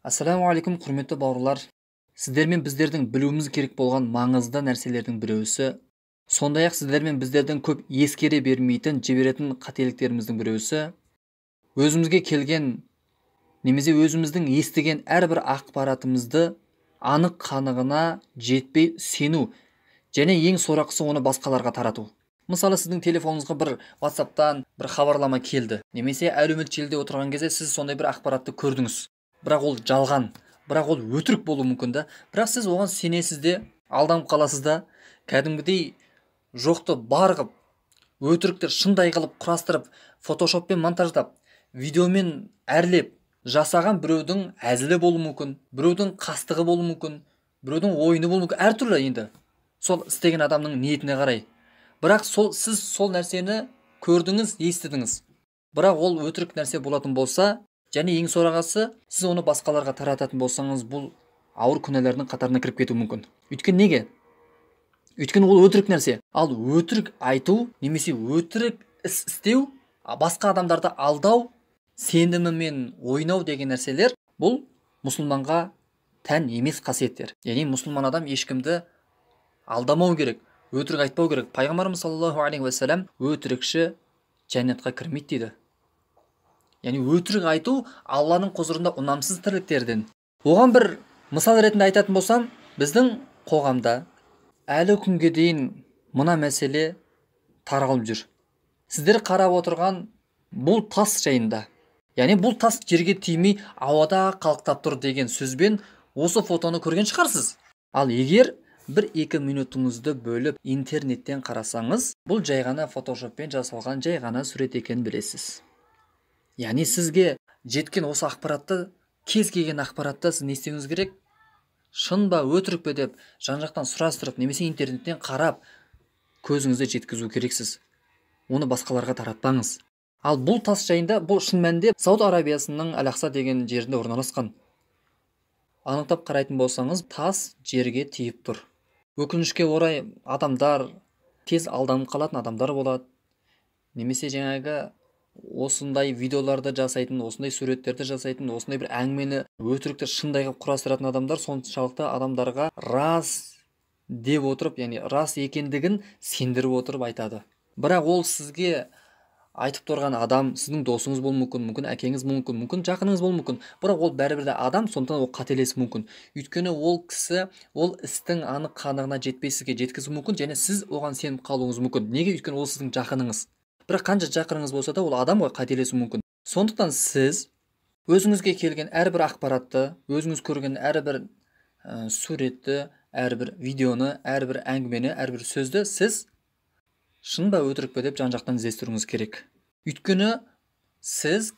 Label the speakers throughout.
Speaker 1: Ассалаумағалейкум, құрметті бауырлар. Сіздер мен біздердің білуіміз керек болған маңызды нәрселердің біреусі, сондай-ақ сіздер мен біздердің көп ескере бермейтін, жіберетін қателіктеріміздің біреусі, өзімізге келген немесе өзіміздің естіген әрбір ақпаратымызды анық қанығына жетпей сену және ең сорақысы оны басқаларға тарату. Мысалы, сіздің телефоныңызға бір WhatsApp'тан бір хабарлама келді, немесе әлеуметтік желіде отырған кезде сіз сондай бір ақпаратты көрдіңіз. Бірақ ол жалған, бірақ ол өтірік болуы мүмкін да. Бірақ сіз оған сенесіз де, алданып қаласыз да, кәдімгідей жоқты бар қылып, өтірікті шындай қылып құрастырып, фотошоппен монтаждап, видеомен әрлеп жасаған біреудің әзілі болуы мүмкін, біреудің қастығы болуы мүмкін, біреудің ойыны болуы мүмкін, әртүрлі енді. Сол істеген адамның ниетіне қарай. Бірақ сол, сіз сол нәрсені көрдіңіз, естідіңіз. Бірақ ол өтірік нәрсе болатын болса, және ең сорақысы, сіз оны басқаларға тарататын болсаңыз, бұл ауыр күнәлардың қатарына кіріп кетуі мүмкін. Өйткені неге? Өйткені ол өтірік нәрсе. Ал өтірік айту немесе өтірік іс істеу, басқа адамдарды алдау, сенімімен ойнау деген нәрселер бұл мұсылманға тән емес қасиеттер. Яғни мұсылман адам ешкімді алдамау керек, өтірік айтпау керек. Пайғамбарымыз саллаллаху алейхи уассалам өтірікші жәннатқа кірмейді дейді. Яғни өтірік айту Алланың құзырында ұнамсыз тірліктерден. Оған бір мысал ретінде айтатын болсам, біздің қоғамда әлі күнге дейін мына мәселе таралып жүр. Сіздер қарап отырған бұл тас жайында. Яғни бұл тас жерге тимей ауада қалықтап тұр деген сөзбен осы фотоны көрген шығарсыз. Ал егер бір-екі минутыңызды бөліп интернеттен қарасаңыз, бұл жай ғана фотошоппен жасалған жай ғана сурет екенін білесіз. Яғни сізге жеткен осы ақпаратты, кез келген ақпаратты сіз не істеуіңіз керек? Шын ба, өтірік пе деп жан-жақтан сұрастырып, немесе интернеттен қарап көзіңізді жеткізу керексіз. Оны басқаларға таратпаңыз. Ал бұл тас жайында, бұл шын мәнінде Сауд Арабиясының Әл-Ақса деген жерінде орналасқан. Анықтап қарайтын болсаңыз, тас жерге тиіп тұр. Өкінішке орай адамдар тез алданып қалатын адамдар болады. Немесе жаңағы осындай видеоларды жасайтын, осындай суреттерді жасайтын, осындай бір әңгімені өтірікті шындай қылып құрастыратын адамдар соншалықты адамдарға рас деп отырып, яғни рас екендігін сендіріп отырып айтады. Бірақ ол сізге айтып тұрған адам сіздің досыңыз болуы мүмкін, мүмкін әкеңіз болуы мүмкін, мүмкін жақыныңыз болуы мүмкін. Бірақ ол бәрібір де адам, сондықтан ол қателесуі мүмкін. Өйткені ол кісі ол істің анық қанығына жетпей сізге жеткізуі мүмкін және сіз оған сеніп қалуыңыз мүмкін. Неге? Өйткені ол сіздің жақыныңыз. Бірақ қанша жақыныңыз болса да ол адам ғой, қателесуі мүмкін. Сондықтан сіз өзіңізге келген әрбір ақпаратты, өзіңіз көрген әрбір суретті, әрбір видеоны, әрбір әңгімені, әрбір сөзді сіз шын ба өтірік пе деп жан-жақтан іздестіруіңіз керек. Өйткені сіз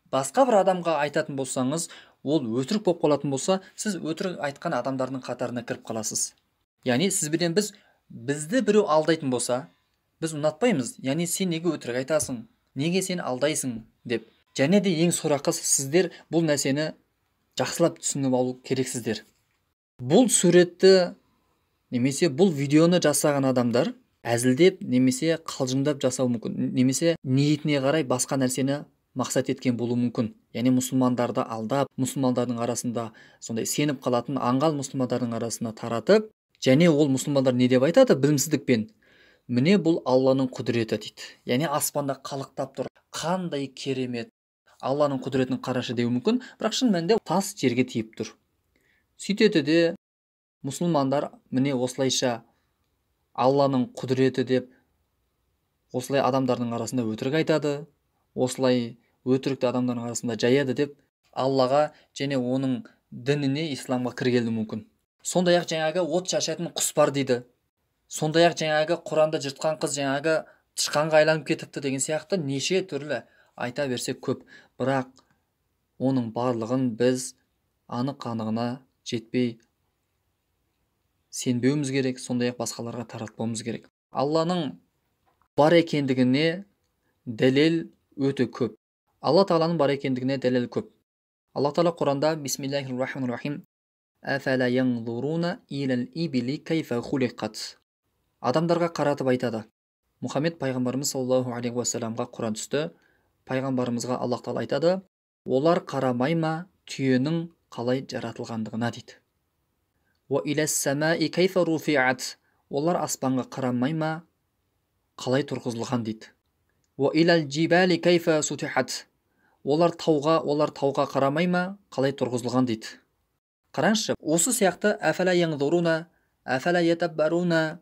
Speaker 1: басқа бір адамға айтатын болсаңыз, ол өтірік болып қалатын болса, сіз өтірік айтқан адамдардың қатарына кіріп қаласыз. Яғни сіз бенен бізді біреу алдайтын болса, біз ұнатпаймыз. Яғни сен неге өтірік айтасың, неге сен алдайсың деп. Және де ең сорақысы, сіздер бұл нәрсені жақсылап түсініп алу керексіздер. Бұл суретті немесе бұл видеоны жасаған адамдар әзілдеп немесе қалжыңдап жасауы мүмкін, немесе ниетіне қарай басқа нәрсені мақсат еткен болуы мүмкін. Яғни мұсылмандарды алдап, мұсылмандардың арасында сондай сеніп қалатын аңғал мұсылмандардың арасына таратып, және ол мұсылмандар не деп айтады? Білімсіздікпен. Міне бұл Алланың құдіреті дейді. Яғни аспанда қалықтап тұр. Қандай керемет. Алланың құдіретін қарашы деуі мүмкін, бірақ шын мәнінде тас жерге тиіп тұр. Сөйтеді де мұсылмандар міне осылайша Алланың құдіреті деп осылай адамдардың арасында өтірік айтады, осылай өтірікті адамдардың арасында жаяды деп Аллаға және оның дініне, исламға кіргелі мүмкін. Сондай-ақ жаңағы от шашатын құс бар дейді. Сондай-ақ жаңағы Құранды жыртқан қыз жаңағы тышқанға айланып кетіпті деген сияқты неше түрлі айта берсек көп. Бірақ оның барлығын біз анық-қанығына жетпей сенбеуіміз керек, сондай-ақ басқаларға таратпауымыз керек. Алланың бар екендігіне дәлел өте көп. Алла Тағаланың бар екендігіне дәлел көп. Алла Тағала Құранда Бисмиллахир-рахманир-рахим Афала янзуруна илал ибили кайфа хулиқат. Адамдарға қаратып айтады. Мұхаммед пайғамбарымыз саллаллаху алейхи уассаламға Құран түсті. Пайғамбарымызға Аллах Тағала айтады: олар қарамай ма түйенің қалай жаратылғандығына дейді. Олар аспанға қарамай ма, қалай тұрғызылған дейді. Олар тауға қарамай ма, қалай тұрғызылған дейді. Қараңызшы, осы сияқты әфәлә яңзуруна, әфәлә ятаббаруна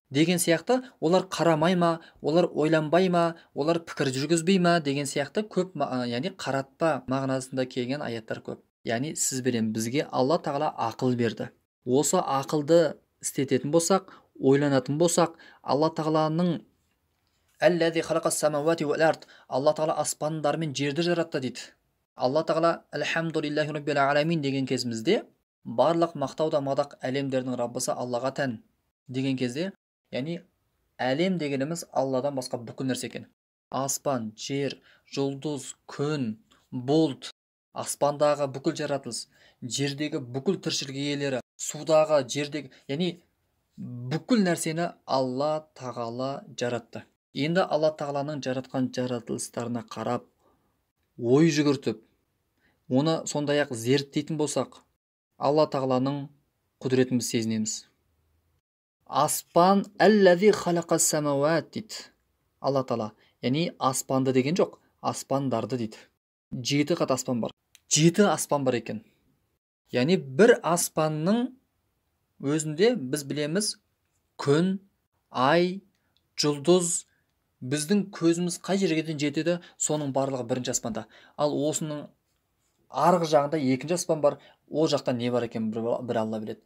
Speaker 1: деген сияқты, олар қарамай ма, олар ойланбай ма, олар пікір жүргізбей ма деген сияқты көп, яғни қаратпа мағынасында келген аяттар көп. Яғни сіз бенен бізге Алла Тағала ақыл берді. Осы ақылды істететін болсақ, ойланатын болсақ, Алла Тағаланың әлләзи халақас самауати уәл ард, Алла Тағала аспандар мен жерді жаратты дейді. Алла Тағала әлхамдулиллахи раббил аламин деген кезімізде барлық мақтау да мадақ әлемдердің Раббысы Аллаға тән деген кезде, яғни әлем дегеніміз Алладан басқа бүкіл нәрсе екен. Аспан, жер, жұлдыз, күн, бұлт, аспандағы бүкіл жаратылыс, жердегі бүкіл тіршілік иелері, судағы, жердегі, яғни бүкіл нәрсені Алла Тағала жаратты. Енді Алла Тағаланың жаратқан жаратылыстарына қарап, ой жүгіртіп, оны сондай-ақ зерттейтін болсақ, Алла Тағаланың құдіретін біз сезінеміз. Аспан әлләзи халақас самауат дейді Алла Тағала. Яғни аспанды деген жоқ, аспандарды дейді. 7 қат аспан бар. 7 аспан бар екен. Яғни бір аспанның өзінде біз білеміз күн, ай, жұлдыз, біздің көзіміз қай жерге дейін жетеді, соның барлығы бірінші аспанда. Ал осының арғы жағында екінші аспан бар, ол жақта не бар екен бір Алла біледі.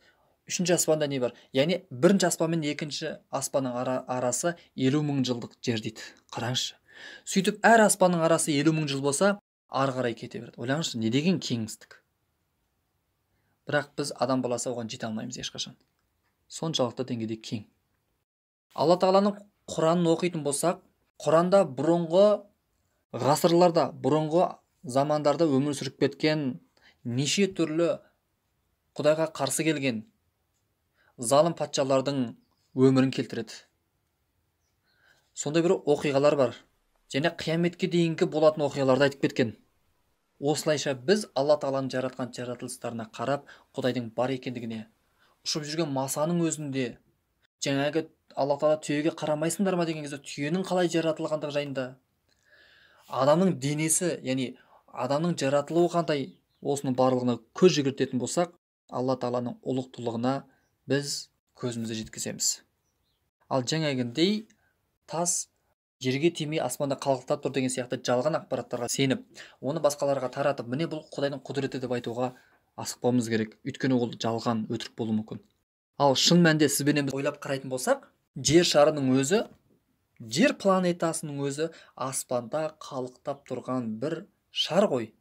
Speaker 1: Үшінші аспанда не бар? Яғни бірінші аспан мен екінші аспанның арасы 50 мың жылдық жер дейді. Қараңызшы. Сөйтіп әр аспанның арасы 50 мың жыл болса, ары қарай кете береді. Ойлаңызшы, не деген кеңістік. Бірақ біз адам баласы оған жете алмаймыз ешқашан. Соншалықты деңгейде кең. Алла Тағаланың Құранын оқитын болсақ, Құранда бұрынғы ғасырларда, бұрынғы замандарда өмір сүріп кеткен неше түрлі Құдайға қарсы келген залым патшалардың өмірін келтіреді. Сондай бір оқиғалар бар. Және қияметке дейінгі болатын оқиғаларды айтып кеткен. Осылайша біз Алла Тағаланың жаратқан жаратылыстарына қарап, Құдайдың бар екендігіне, ұшып жүрген масаның өзінде, жаңағы Алла Тағала түйеге қарамайсыңдар ма деген кезде түйенің қалай жаратылғандығы жайында, адамның денесі, яғни адамның жаратылуы қандай, осының барлығына көз жүгіртетін болсақ, Алла Тағаланың ұлықтылығына біз көзімізді жеткіземіз. Ал жаңағындай тас жерге тимей аспанда қалықтап тұр деген сияқты жалған ақпараттарға сеніп, оны басқаларға таратып, міне бұл Құдайдың құдіреті деп айтуға асықпауымыз керек. Өйткені ол жалған, өтірік болуы мүмкін. Ал шын мәнінде сіз бенен біз ойлап қарайтын болсақ, жер шарының өзі, жер планетасының өзі аспанда қалықтап тұрған бір шар ғой.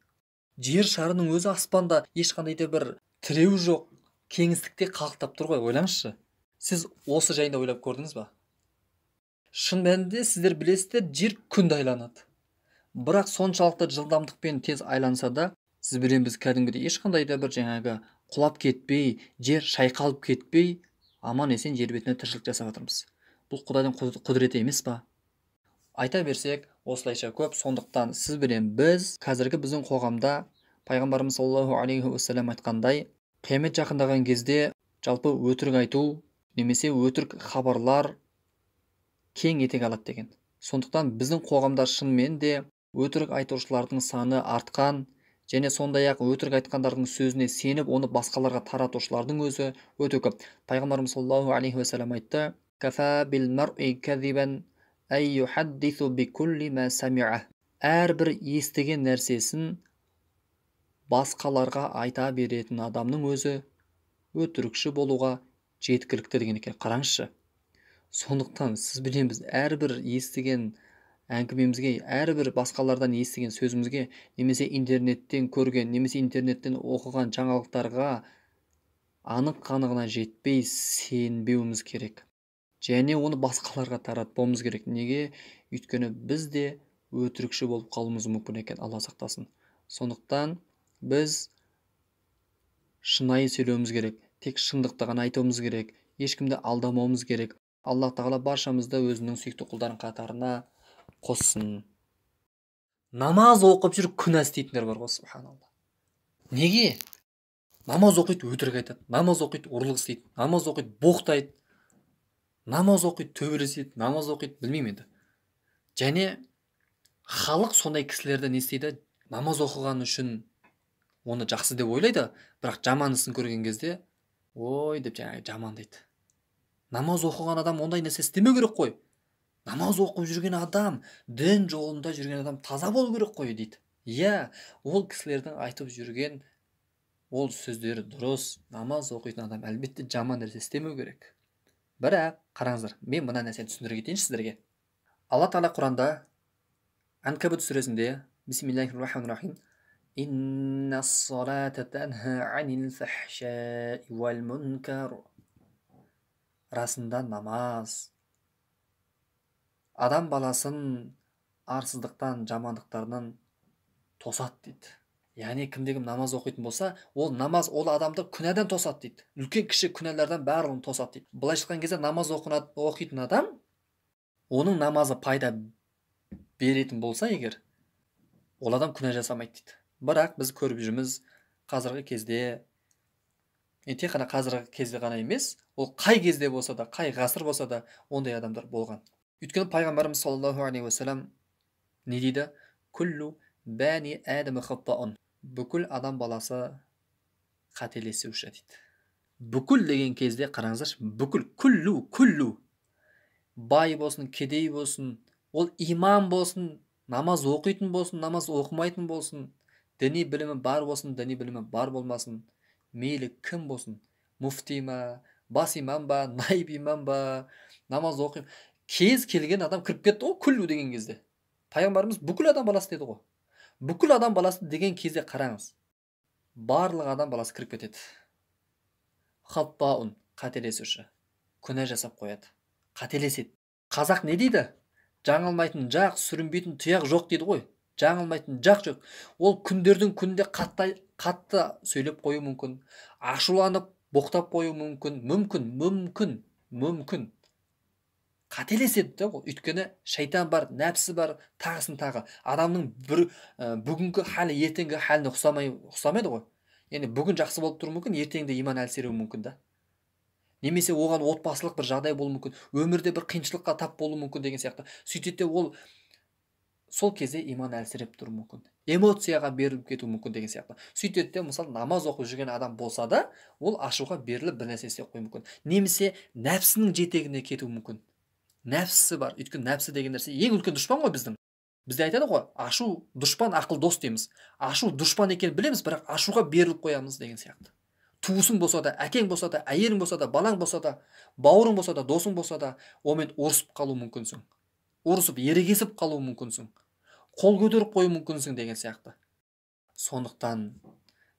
Speaker 1: Жер шарының өзі аспанда ешқандай да бір тіреу жоқ, кеңістікте қалықтап тұр ғой, ойлаңызшы. Сіз осы жайында ойлап көрдіңіз ба? Шын мәнінде сіздер білесіздер, жер күнді айланады. Бірақ соншалықты жылдамдықпен тез айланса да, сіз білеміз біз кәдімгідей ешқандай да бір жаңағы құлап кетпей, жер шайқалып кетпей, аман есен жер бетіне тіршілік жасап жатырмыз. Бұл Құдайдың құдіреті емес па? Айта берсек, осылайша көп. Сондықтан сіз білем біз қазіргі біздің қоғамда пайғамбарымыз саллаллаху алейхи уассалам айтқандай, қиямет жақындаған кезде жалпы өтірік айту немесе өтірік хабарлар кең етек алады деген. Сондықтан біздің қоғамда шынымен де өтірік айтушылардың саны артқан, және сондай-ақ өтірік айтқандардың сөзіне сеніп, оны басқаларға таратушылардың өзі өте көп. Пайғамбарымыз саллаллаху алейхи уассалам айтты: «Кафа бил мар'i кәзибан ай юхаддису бикулли ма самиа». Әрбір естіген нәрсесін басқаларға айта беретін адамның өзі өтірікші болуға жеткілікті деген екен. Қараңызшы. Сондықтан сіз білеміз, әрбір естіген әңгімемізге, әрбір басқалардан естіген сөзімізге, немесе интернеттен көрген, немесе интернеттен оқыған жаңалықтарға анық-қанығына жетпей сенбеуіміз керек. Және оны басқаларға таратпауымыз керек. Неге? Өйткені біз де өтірікші болып қалуымыз мүмкін екен, Алла сақтасын. Сондықтан біз шынайы сөйлеуіміз керек, тек шындықты ғана айтуымыз керек, ешкімді алдамауымыз керек. Алла Тағала баршамызды өзінің сүйікті құлдарының қатарына қоссын. Намаз оқып жүріп күнә істейтіндер бар ғой, субханалла. Неге? Намаз оқиды, өтірік айтады, намаз оқиды, ұрлық істейді, намаз оқиды, боқтайды, намаз оқиды, төбелеседі, намаз оқиды, білмеймін енді. Және халық сондай кісілерді не істейді? Намаз оқыған үшін оны жақсы деп ойлайды, бірақ жаман ісін көрген кезде ой деп жаңағы жамандайды. Намаз оқыған адам ондай нәрсе істемеу керек қой. Намаз оқып жүрген адам, дін жолында жүрген адам таза болу керек қой дейді. Иә, ол кісілердің айтып жүрген ол сөздері дұрыс. Намаз оқитын адам әлбетте жаман нәрсе істемеу керек. Бірақ қараңыздар, мен мына нәрсені түсіндіре кетейінші сіздерге. Алла тағала Құранда Анкабут сүресінде Бисмиллахир-рахманир-рахим Инна-ссалата танха анил фахшаи вал мункар. Расында намаз адам баласын арсыздықтан, жамандықтарынан тосады дейді. Яғни кімде-кім намаз оқитын болса, ол намаз ол адамды күнәдан тосады дейді. Үлкен кіші күнәлардан барлығын тосады дейді. Былайша айтқан кезде намаз оқитын адам, оның намазы пайда беретін болса егер, ол адам күнә жасамайды дейді. Бірақ біз көріп жүрміз қазіргі кезде, тек қана қазіргі кезде ғана емес, ол қай кезде болса да, қай ғасыр болса да ондай адамдар болған. Өйткені пайғамбарымыз саллаллаху алейхи уассалам не дейді? Күллу бәни адама хаттаун. Бүкіл адам баласы қателесуші дейді. Бүкіл деген кезде қараңыздаршы, бүкіл, күллу, күллу. Бай болсын, кедей болсын, ол имам болсын, намаз оқитын болсын, намаз оқымайтын болсын, діни білімі бар болсын, діни білімі бар болмасын, мейлі кім болсын, муфти ма, бас имам ба, наиб имам ба, намаз оқи, кез келген адам кіріп кетті ғой күллу деген кезде. Пайғамбарымыз бүкіл адам баласы деді ғой. Бүкіл адам баласы деген кезде қараңыз, барлық адам баласы кіріп кетеді. Хаттаун, қателесуші, күнә жасап қояды, қателеседі. Қазақ не дейді? Жаңылмайтын жақ, сүрінбейтін тұяқ жоқ дейді ғой. Жаңылмайтын жақ жоқ. Ол күндердің күнінде қатты сөйлеп қою мүмкін, ашуланып боқтап қою мүмкін, мүмкін, мүмкін, мүмкін. Қателеседі де ол. Өйткені шайтан бар, нәпсі бар, тағысын тағы. Адамның бір бүгінгі халі ертеңгі халіне ұқсамайды ғой. Яғни бүгін жақсы болып тұруы мүмкін, ертеңде иман әлсіреуі мүмкін да. Немесе оған отбасылық бір жағдай болуы мүмкін, өмірде бір қиыншылыққа тап болуы мүмкін деген сияқты. Сөйтеді де ол сол кезде иман әлсіреп тұруы мүмкін, эмоцияға беріліп кетуі мүмкін деген сияқты. Сөйтеді де мысалы намаз оқып жүрген адам болса да, ол ашуға беріліп бір нәрсе істеп қоюы мүмкін. Немесе нәпсінің жетегіне кетуі мүмкін. Нәпсі бар. Өйткені нәпсі деген нәрсе ең үлкен дұшпан ғой біздің. Бізде айтады ғой, ашу дұшпан, ақыл дос дейміз. Ашу дұшпан екенін білеміз, бірақ ашуға беріліп қоямыз деген сияқты. Туысың болса да, әкең болса да, әйелің болса да, балаң болса да, бауырың болса да, досың болса да, онымен ұрысып қалу мүмкінсің. Ұрысып, ерегесіп қалу мүмкінсің. Қол көтеріп қою мүмкінсің деген сияқты. Сондықтан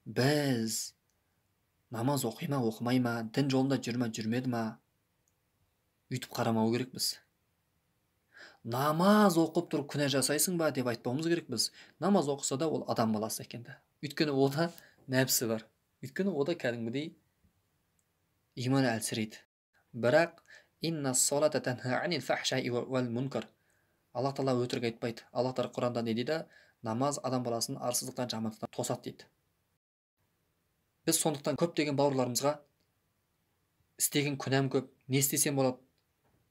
Speaker 1: біз намаз оқи ма, оқымай ма, дін жолында жүр ма, жүрмеді ма, өйтіп қарамау керекпіз. Намаз оқып тұрып күнә жасайсың ба деп айтпауымыз керекпіз. Намаз оқыса да ол адам баласы екен да. Өйткені ода нәпсі бар. Өйткені ода кәдімгідей иман әлсірейді. Бірақ инна салата танха анил фахшаи вал мункар. Аллах тағала өтірік айтпайды. Аллах тағала Құранда не дейді? Намаз адам баласын арсыздықтан, жамандықтан тосады дейді. Біз сондықтан көптеген бауырларымызға істеген күнәм көп, не істесем болады,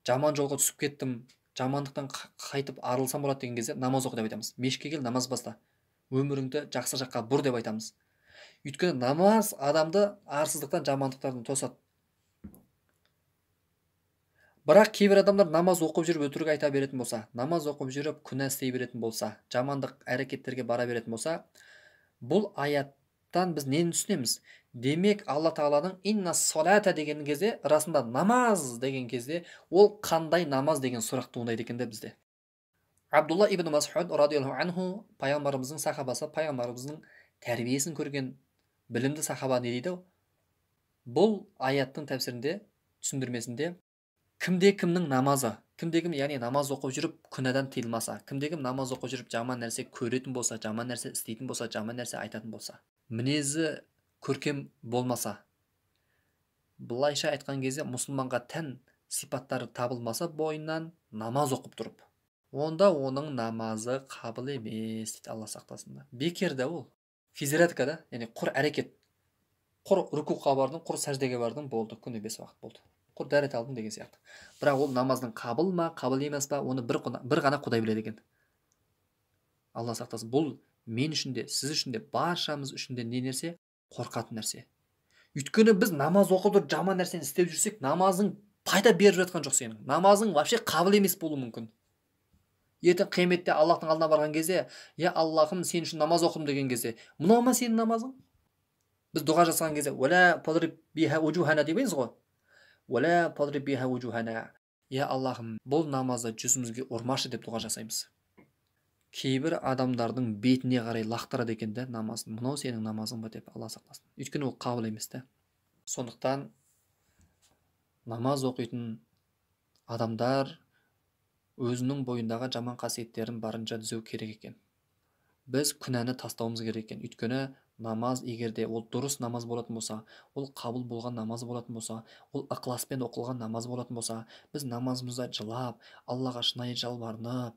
Speaker 1: жаман жолға түсіп кеттім, жамандықтан қайтып арылсам болады деген кезде намаз оқы деп айтамыз. Мешітке кел, намаз баста. Өміріңді жақсы жаққа бұр деп айтамыз. Өйткені намаз адамды арсыздықтан, жамандықтардан тосады. Бірақ кейбір адамдар намаз оқып жүріп өтірік айта беретін болса, намаз оқып жүріп күнә істей беретін болса, жамандық әрекеттерге бара беретін болса, бұл аяттан біз нені түсінеміз? Демек, Алла тағаланың инна салата деген кезде, расында намаз деген кезде, ол қандай намаз деген сұрақ туындайды екен де бізде. Абдулла ибн Мас'уд радиаллаху анху, пайғамбарымыздың сахабасы, пайғамбарымыздың тәрбиесін көрген білімді сахаба не дейді? Бұл аяттың тәпсірінде, түсіндірмесінде, кімде кімнің намазы, кімде кім, яғни намаз оқып жүріп күнәдан тыйылмаса, кімде кім намаз оқып жүріп жаман нәрсе көретін болса, жаман нәрсе істейтін болса, жаман нәрсе айтатын болса, мінезі көркем болмаса, былайша айтқан кезде мұсылманға тән сипаттары табылмаса бойынан намаз оқып тұрып, онда оның намазы қабыл емес дейді, Алла сақтасын. Бекер да ол. Физзарядка да, яғни құр әрекет. Құр рукуға бардың, құр сәждеге бардың, болды, күнде 5 уақыт болды. Құр дәрет алдың деген сияқты. Бірақ ол намаздың қабыл ма, қабыл емес па, оны бір ғана Құдай біледі екен. Алла сақтасын. Бұл мен үшін де, сіз үшін де, баршамыз үшін де не нәрсе? Қорқатын нәрсе. Өйткені біз намаз оқып тұрып жаман нәрсені істеп жүрсек, намазың пайда беріп жатқан жоқ сенің. Намазың вообще қабыл емес болуы мүмкін. Ертең қияметте Аллахтың алдына барған кезде, я Аллахым, сен үшін намаз оқыдым деген кезде, мынау ма сенің намазың? Біз дұға жасаған кезде, уәлә тадриб биха вужухана демейміз ғой. Уәлә тадриб биха вужухана. Я Аллахым, бұл намазды жүзімізге ұрмашы деп дұға жасаймыз. Кейбір адамдардың бетіне қарай лақтырады екен де намазын. Мынау сенің намазың ба деп, Алла сақтасын. Өйткені ол қабыл емес те. Сондықтан намаз оқитын адамдар өзінің бойындағы жаман қасиеттерін барынша түзеу керек екен. Біз күнәні тастауымыз керек екен. Өйткені намаз, егер де ол дұрыс намаз болатын болса, ол қабыл болған намаз болатын болса, ол ықыласпен оқылған намаз болатын болса, біз намазымызда жылап, Аллаға шынайы жалбарынып,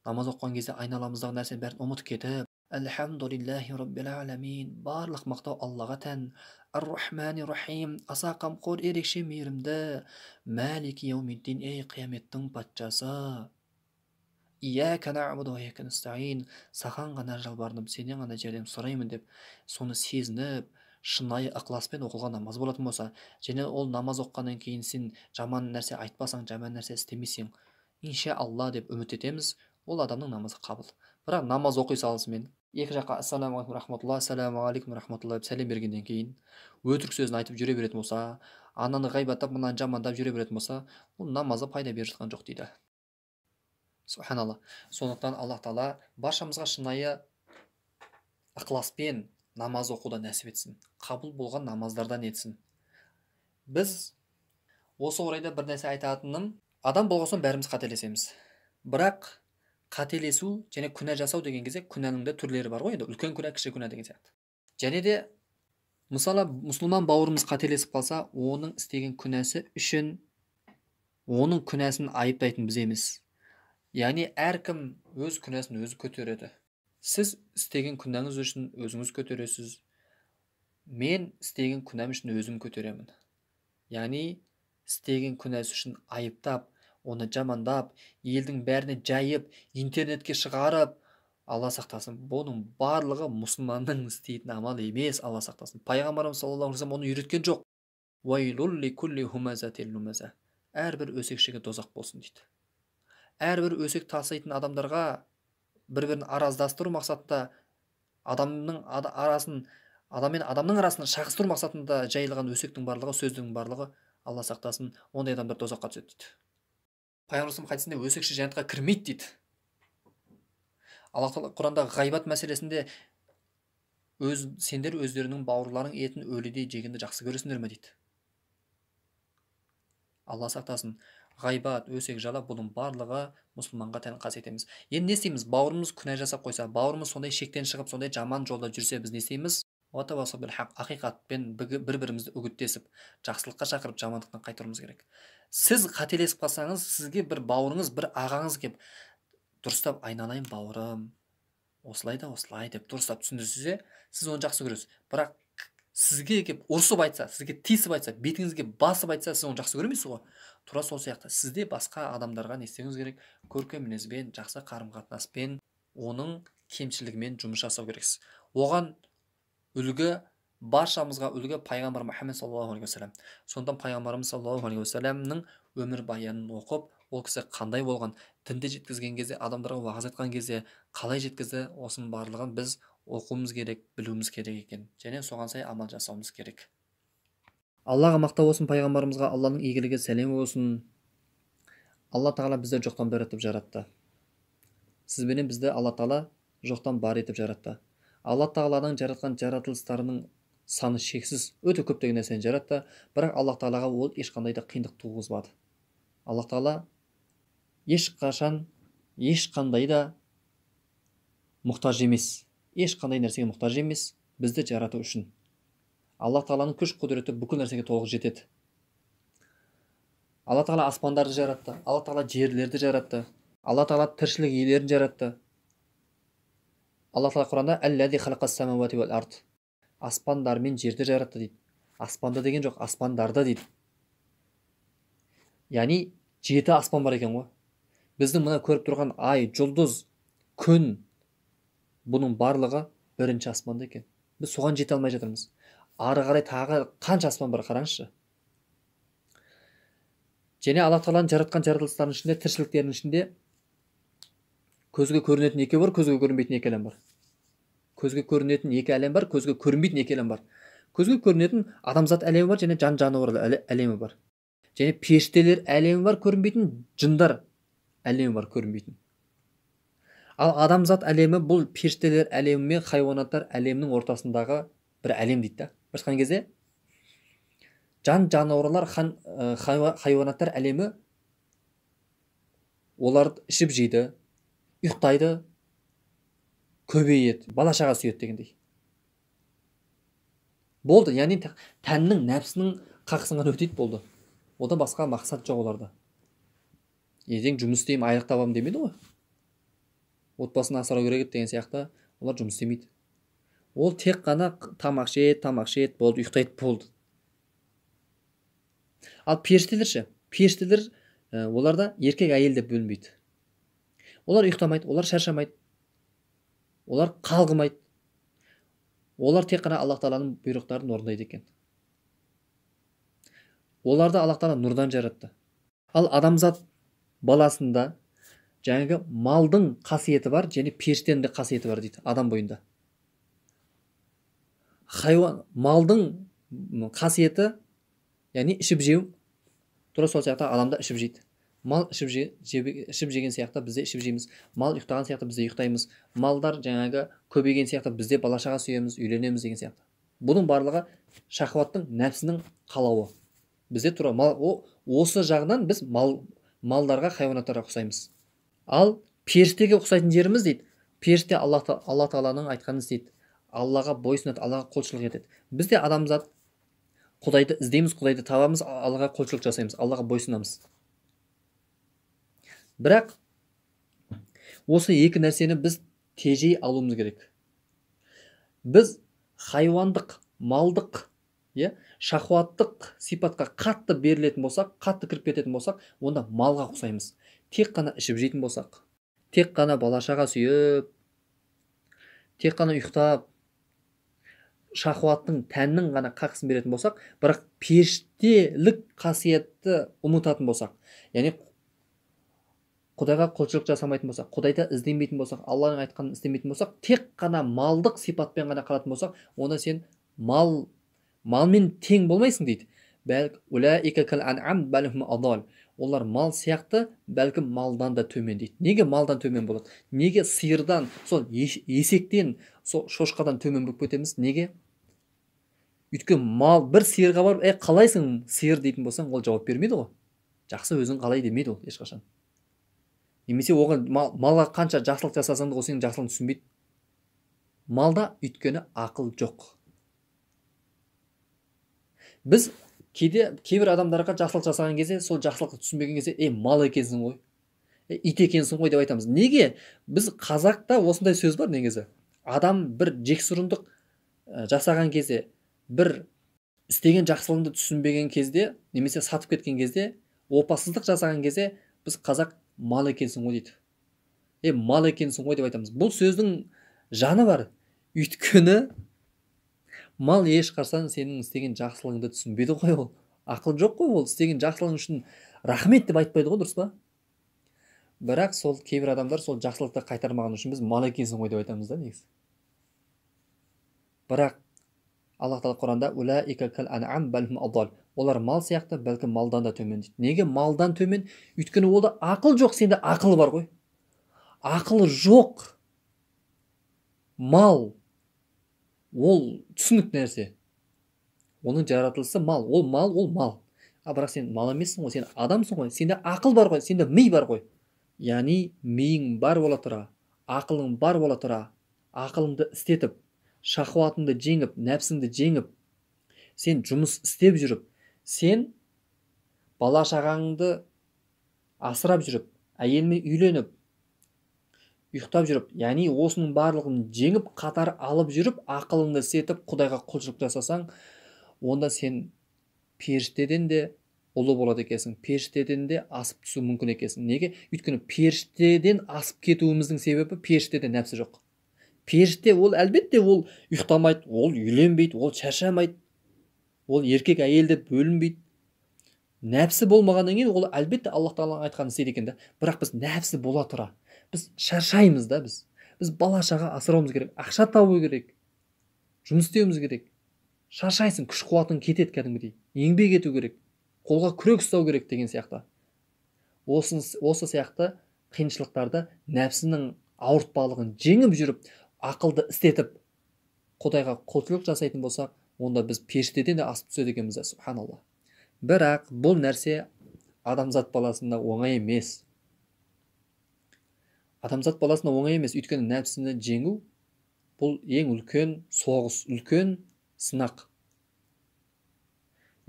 Speaker 1: намаз оқыған кезде айналамыздағы нәрсенің бәрін ұмытып кетіп, Әлхамдулиллахи раббил аламин, барлық мақтау Аллаға тән, Ар-Рахмани Рахим, аса қамқор, ерекше мейірімді, Мәлики яумиддин, ей қияметтің патшасы, Ияка нәғбуду уа ияка настаин, саған ғана жалбарынып, сенен ғана жәрдем сұраймын деп, соны сезініп, шынайы ықыласпен оқылған намаз болатын болса, және ол намаз оқығаннан кейін сен жаман нәрсе айтпасаң, жаман нәрсе істемесең, инша Алла деп үміт етеміз, ол адамның намазы қабыл. Бірақ намаз оқи салысымен екі жаққа ассаламу алейкум рахматулла, ассаламу алейкум рахматулла деп сәлем бергеннен кейін өтірік сөзін айтып жүре беретін болса, ананы ғайбаттап, мынаны жамандап жүре беретін болса, ол намазы пайда беріп жатқан жоқ дейді. Субханалла. Сондықтан Аллах тағала баршамызға шынайы ықыласпен намаз оқудан нәсіп етсін, қабыл болған намаздардан етсін. Біз осы орайда бір нәрсе айтатыным, адам болған соң бәріміз қателесеміз. Бірақ қателесу және күнә жасау деген кезде күнәнің де түрлері бар ғой енді, үлкен күнә, кіші күнә деген сияқты. Және де мысалы мұсылман бауырымыз қателесіп қалса, оның істеген күнәсі үшін оның күнәсін айыптайтын біз емес. Яғни әркім өз күнәсін өзі көтереді. Сіз істеген күнәңіз үшін өзіңіз көтересіз. Мен істеген күнәм үшін өзім көтеремін. Яғни істеген күнәсі үшін айыптап, оны жамандап, елдің бәріне жайып, интернетке шығарып, Алла сақтасын, бұның барлығы мұсылманның істейтін амал емес, Алла сақтасын. Пайғамбарымыз саллаллаху алейхи вассалам оны үйреткен жоқ. Уайлул ли кулли хумазатил лумаза. Әрбір өсекшіге дозақ болсын дейді. Әрбір өсек таситын адамдарға бір-бірін араздастыру мақсатында, адамның арасын, адам мен адамның арасын шағыстыру мақсатында жайылған өсектің барлығы, сөздің барлығы, Алла сақтасын, ондай адамдар дозаққа түседі дейді. Пайғамбарымыз хадисінде өсекші жәннатқа кірмейді дейді. Аллах тағала Құранда ғайбат мәселесінде сендер өздерінің бауырларың етін өлідей жегенді жақсы көресіңдер ме дейді. Алла сақтасын, ғайбат, өсек, жала бұның барлығы мұсылманға тән қасиет емес. Енді не істейміз? Бауырымыз күнә жасап қойса, бауырымыз сондай шектен шығып, сондай жаман жолда жүрсе, біз не істейміз? Ақиқатпен бір-бірімізді үгіттесіп, жақсылыққа шақырып, жамандықтан қайтаруымыз керек. Сіз қателесіп қалсаңыз, сізге бір бауырыңыз, бір ағаңыз кеп, дұрыстап айналайын бауырым, осылай да осылай деп дұрыстап түсіндірсе, сіз оны жақсы көресіз. Бірақ сізге кеп ұрсып айтса, сізге тиісіп айтса, бетіңізге басып айтса, сіз оны жақсы көрмейсіз ғой. Тура сол сияқты сізде басқа адамдарға не істеуіңіз керек? Көркем мінезбен, жақсы қарым-қатынаспен, оның кемшілігімен жұмыс жасау керексіз. Оған үлгі, баршамызға үлгі пайғамбар Мұхаммед саллаллаху алейхи уассалам. Сондықтан пайғамбарымыз саллаллаху алейхи уассаламның өмір баянын оқып, ол кісі қандай болған, дінді жеткізген кезде, адамдарға уағыз айтқан кезде қалай жеткізді, осының барлығын біз оқуымыз керек, білуіміз керек екен. Және соған сай амал жасауымыз керек. Аллаға мақтау болсын, пайғамбарымызға Алланың игілігі сәлем болсын. Алла тағала бізді жоқтан бар етіп жаратты. Сіз бенен бізді Алла тағала жоқтан бар етіп жаратты. Алла тағаланың жаратқан жаратылыстарының саны шексіз, өте көптеген нәрсені жаратты, бірақ Алла тағалаға ол ешқандай да қиындық туғызбады. Алла тағала ешқашан ешқандай да мұқтаж емес, ешқандай нәрсеге мұқтаж емес бізді жарату үшін. Алла тағаланың күш құдіреті бүкіл нәрсеге толық жетеді. Алла тағала аспандарды жаратты, Алла тағала жерлерді жаратты, Алла тағала тіршілік иелерін жаратты. Алла тағала Құранда «Әлләзи халақас самауати уәл ард», аспандар мен жерді жаратты дейді. Аспанда деген жоқ, аспандарда дейді. Яғни 7 аспан бар екен ғой. Біздің мына көріп тұрған ай, жұлдыз, күн, бұның барлығы бірінші аспанда екен. Біз соған жете алмай жатырмыз. Ары қарай тағы қанша аспан бар, қараңызшы. Және Алла Тағаланың жаратқан жаратылыстарының ішінде, тіршіліктерінің ішінде көзге көрінетін екі бар, көзге көрінбейтін екі әлем бар. Көзге көрінетін екі әлем бар, көзге көрінбейтін екі әлем бар. Көзге көрінетін адамзат әлемі бар және жан-жануарлар әлемі бар. Және періштелер әлемі бар, көрінбейтін, жындар әлемі бар, көрінбейтін. Ал адамзат әлемі бұл періштелер әлемі мен хайуанаттар әлемінің ортасындағы бір әлем дейді да. Бір айтқан кезде жан-жануарлар, хайуанаттар әлемі, олар ішіп жейді, ұйықтайды, көбейеді, бала шаға сүйеді дегендей. Болды, яғни тәннің, нәпсінің қақысын ғана өтейді, болды. Одан басқа мақсат жоқ оларда. Ертең жұмыс істеймін, айлық табамын демейді ғой. Отбасын асырау керек еді деген сияқты олар жұмыс істемейді. Ол тек қана тамақ ішеді, тамақ ішеді, болды, ұйықтайды, болды. Ал періштелер ше? Періштелер оларда еркек әйел деп бөлінбейді. Олар ұйықтамайды, олар шаршамайды, олар қалғымайды. Олар тек қана Аллах Тағаланың бұйрықтарын орындайды екен. Оларды Аллах Тағала нұрдан жаратты. Ал адамзат баласында жаңағы малдың қасиеті бар және періштенің де қасиеті бар дейді адам бойында. Хайуан, малдың қасиеті, яғни ішіп жеу, тура сол сияқты адамда ішіп жейді. Мал ішіп жеген сияқты бізде ішіп жейміз. Мал ұйықтаған сияқты бізде ұйықтаймыз. Малдар жаңағы көбейген сияқты бізде бала шаға сүйеміз, үйленеміз деген сияқты. Бұның барлығы шахваттың, нәпсінің қалауы. Бізде тура мал, осы жағынан біз малдарға, хайуанаттарға ұқсаймыз. Ал періштеге ұқсайтын жеріміз дейді. Періште Алла Тағаланың айтқанын істейді. Аллаға бойсұнады, Аллаға құлшылық етеді. Бізде адамзат Құдайды іздейміз, Құдайды табамыз, Аллаға құлшылық жасаймыз, Аллаға бойсұнамыз. Бірақ осы екі нәрсені біз тежей алуымыз керек. Біз хайуандық, малдық, шахуаттық сипатқа қатты берілетін болсақ, қатты кіріп кететін болсақ, онда малға ұқсаймыз. Тек қана ішіп жейтін болсақ, тек қана бала шаға сүйіп, тек қана ұйықтап, шахуаттың, тәннің ғана қақысын беретін болсақ, бірақ періштелік қасиетті ұмытатын болсақ, яғни Құдайға құлшылық жасамайтын болсақ, Құдайды іздемейтін болсақ, Алланың айтқанын істемейтін болсақ, тек қана малдық сипатпен ғана қалатын болсақ, онда сен малмен тең болмайсың дейді. Олар мал сияқты, бәлкім малдан да төмен дейді. Неге малдан төмен болады? Неге сиырдан, сол есектен, сол шошқадан төмен болып кетеміз? Неге? Өйткені мал бір сиырға барып, қалайсың сиыр дейтін болсаң, ол жауап бермейді ғой. Жақсы өзің қалай демейді ол ешқашан. Немесе оған малға қанша жақсылық жасасаң да, ол сенің жақсылығыңды түсінбейді. Малда өйткені ақыл жоқ. Біз кейде кейбір адамдарға жақсылық жасаған кезде, сол жақсылықты түсінбеген кезде, мал екенсің ғой, ит екенсің ғой деп айтамыз. Неге? Біз қазақта осындай сөз бар негізі. Адам бір жексұрындық жасаған кезде, бір істеген жақсылығыңды түсінбеген кезде, немесе сатып кеткен кезде, опасыздық жасаған кезде, біз қазақ мал екенсің ғой дейді. Мал екенсің ғой деп айтамыз. Бұл сөздің жаны бар. Өйткені мал ешқашан сенің істеген жақсылығыңды түсінбейді ғой ол. Ақыл жоқ қой ол. Істеген жақсылығың үшін рахмет деп айтпайды ғой, дұрыс па? Бірақ сол кейбір адамдар сол жақсылықты қайтармаған үшін біз мал екенсің ғой деп айтамыз да негізі. Бірақ Аллах Тағала Құранда улаика кал ан'ам бал хум адал. Олар мал сияқты, бәлкім малдан да төмен дейді. Неге малдан төмен? Өйткені олда ақыл жоқ, сенде ақыл бар ғой. Ақылы жоқ мал, ол түсінік нәрсе. Оның жаратылысы мал, ол мал, ол мал. А бірақ сен мал емессің ғой, сен адамсың ғой, сенде ақыл бар ғой, сенде ми бар ғой. Яғни миың бар бола тұра, ақылың бар бола тұра, ақылыңды істетіп, шахуатыңды жеңіп, нәпсіңді жеңіп, сен жұмыс істеп жүріп, сен бала шағаңды асырап жүріп, әйелмен үйленіп, ұйықтап жүріп, яғни осының барлығын жеңіп, қатар алып жүріп, ақылыңды істетіп, Құдайға құлшылық жасасаң, онда сен періштеден де ұлы болады екенсің, періштеден де асып түсу мүмкін екенсің. Неге? Өйткені періштеден асып кетуіміздің себебі періштеде нәпсі жоқ. Періште ол әлбетте ол ұйықтамайды, ол үйленбейді, ол шаршамайды, ол еркек әйел деп бөлінбейді. Нәпсі болмағаннан кейін ол әлбетте Аллах тағаланың айтқанын істейді екен да. Бірақ біз нәпсі бола тұра біз шаршаймыз да, біз бала шаға асырауымыз керек, ақша табу керек, жұмыс істеуіміз керек. Шаршайсың, күш қуатың кетеді кәдімгідей. Еңбек ету керек, қолға күрек ұстау керек деген сияқты. Осы сияқты қиыншылықтарды нәпсінің ауыртпалығын жеңіп жүріп, ақылды істетіп, Құдайға құлшылық жасайтын болсақ, онда біз періштеден де асып түседі екенбіз, субханалла. Бірақ бұл нәрсе адамзат баласына оңай емес. Адамзат баласына оңай емес, өйткені нәпсіні жеңу бұл ең үлкен соғыс, үлкен сынақ.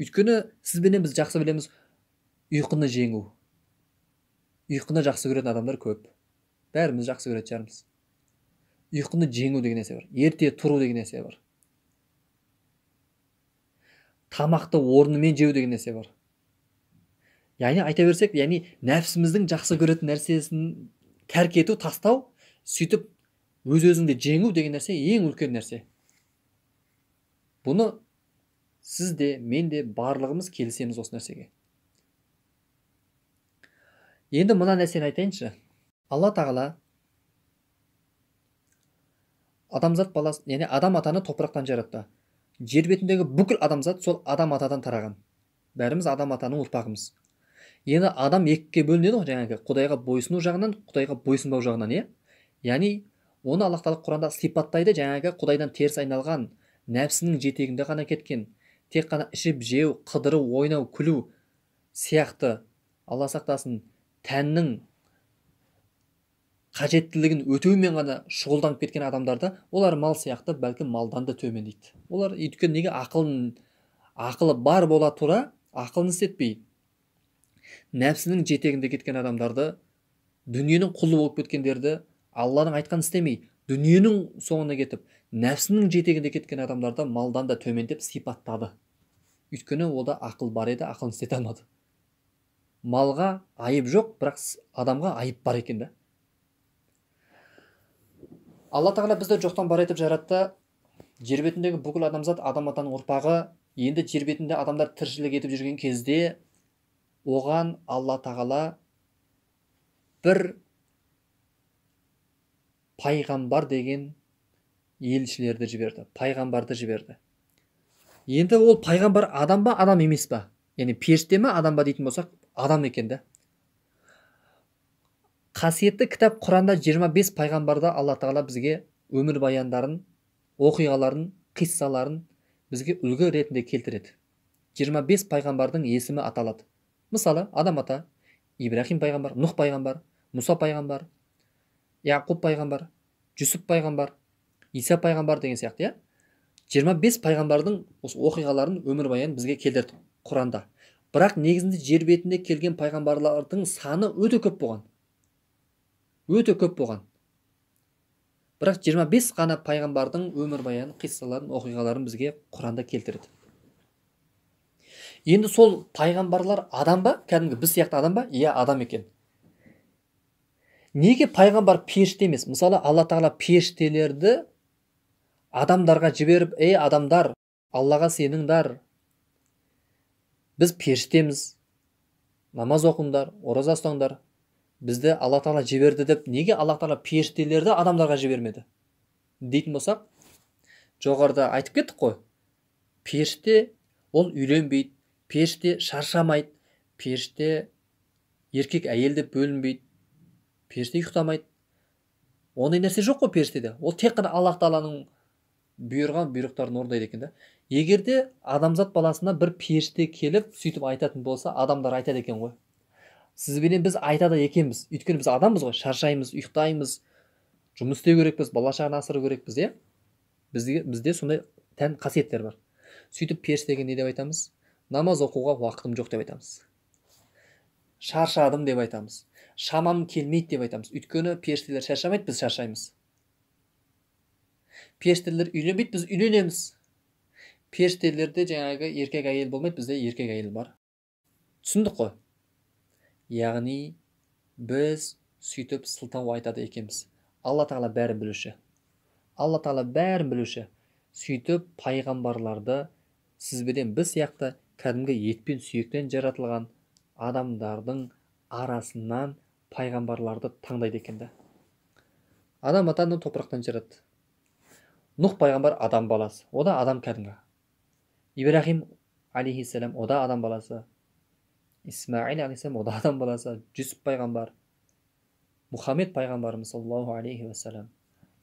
Speaker 1: Өйткені сіз бенен біз жақсы білеміз ұйқыны жеңу. Ұйқыны жақсы көретін адамдар көп. Бәріміз жақсы көретін шығармыз. Ұйқыны жеңу деген нәрсе бар. Ерте тұру деген нәрсе бар. Тамақты орнымен жеу деген нәрсе бар. Яғни айта берсек, яғни нәпсіміздің жақсы көретін нәрсесін тәрк ету, тастау, сөйтіп өз-өзіңді жеңу деген нәрсе ең үлкен нәрсе. Бұны сіз де, мен де барлығымыз келісеміз осы нәрсеге. Енді мына нәрсені айтайыншы. Алла тағала адамзат баласы, яғни адам атаны топырақтан жаратты. Жер бетіндегі бүкіл адамзат сол адам атадан тараған. Бәріміз адам атаның ұрпағымыз. Енді адам екіге бөлінеді ғой, жаңағы Құдайға бойсыну жағынан, Құдайға бойсынбау жағынан, иә? Яғни оны Аллах тағала Құранда сипаттайды, жаңағы Құдайдан теріс айналған, нәпсінің жетегінде ғана кеткен, тек қана ішіп жеу, қыдыру, ойнау, күлу сияқты, Алла сақтасын, тәннің қажеттілігін өтеумен ғана шұғылданып кеткен адамдарды, олар мал сияқты, бәлкім малдан да төмен дейді. Олар өйткені неге ақылы бар бола тұра, ақылын істетпей, нәпсінің жетегінде кеткен адамдарды, дүниенің құлы болып кеткендерді, Алланың айтқанын істемей, дүниенің соңына кетіп, нәпсінің жетегінде кеткен адамдарды малдан да төмен деп сипаттады. Өйткені онда ақыл бар еді, ақылын істете алмады. Малға айып жоқ, бірақ адамға айып бар екен да. Алла тағала бізді жоқтан бар етіп жаратты. Жер бетіндегі бүкіл адамзат адам атаның ұрпағы. Енді жер бетінде адамдар тіршілік етіп жүрген кезде оған Алла тағала бір пайғамбар деген елшілерді жіберді, пайғамбарды жіберді. Енді ол пайғамбар адам ба, адам емес па? Яғни періште ме, адам ба дейтін болсақ, адам екен да. Қасиетті кітап Құранда 25 пайғамбарды Алла тағала бізге өмір баяндарын, оқиғаларын, қиссаларын бізге үлгі ретінде келтіреді. 25 пайғамбардың есімі аталады. Мысалы, Адам ата, Ибрахим пайғамбар, Нұх пайғамбар, Мұса пайғамбар, Яқұп пайғамбар, Жүсіп пайғамбар, Иса пайғамбар деген сияқты, иә? 25 пайғамбардың осы оқиғаларын, өмір баянын бізге келтірді Құранда. Бірақ негізінде жер бетінде келген пайғамбарлардың саны өте көп болған. Өте көп болған. Бірақ 25 ғана пайғамбардың өмір баянын, қиссаларын, оқиғаларын бізге Құранда келтірді. Енді сол пайғамбарлар адам ба? Кәдімгі біз сияқты адам ба? Иә, адам екен. Неге пайғамбар періште емес? Мысалы, Алла тағала періштелерді адамдарға жіберіп, ей адамдар, Аллаға сеніңдер, біз періштеміз, намаз оқыңдар, ораза ұстаңдар, бізді Алла тағала жіберді деп, неге Алла тағала періштелерді адамдарға жібермеді дейтін болсақ, жоғарыда айтып кеттік қой. Періште ол үйленбейді, періште шаршамайды, періште еркек әйел деп бөлінбейді, періште ұйықтамайды. Ондай нәрсе жоқ қой періштеде. Ол тек қана Аллах тағаланың бұйырған бұйрықтарын орындайды екен да. Егер де адамзат баласына бір періште келіп сөйтіп айтатын болса, адамдар айтады екен ғой. Сізбенен біз айтады екенбіз. Өйткені біз адамбыз ғой, шаршаймыз, ұйықтаймыз, жұмыс істеу керекпіз, бала шағаны асыру керекпіз, иә? Бізде сондай тән қасиеттер бар. Сөйтіп періштеге не деп айтамыз? Намаз оқуға уақытым жоқ деп айтамыз. Шаршадым деп айтамыз. Шамам келмейді деп айтамыз. Өйткені періштелер шаршамайды, біз шаршаймыз. Періштелер үйленбейді, біз үйленеміз. Періштелерде жаңағы еркек әйел болмайды, бізде еркек әйел бар. Түсіндік қой? Яғни біз сөйтіп сылтау айтады екенбіз. Алла тағала бәрін білуші. Алла тағала бәрін білуші. Сөйтіп пайғамбарларды сізбенен біз сияқты кәдімгі ет пен сүйектен жаратылған адамдардың арасынан пайғамбарларды таңдайды екен да. Адам атаны топырақтан жаратты. Нұх пайғамбар адам баласы, о да адам кәдімгі. Ибрахим алейхиссалам, о да адам баласы. Исмаил алейхиссалам, о да адам баласы. Жүсіп пайғамбар, Мұхаммед пайғамбарымыз саллаллаху алейхи уассалам.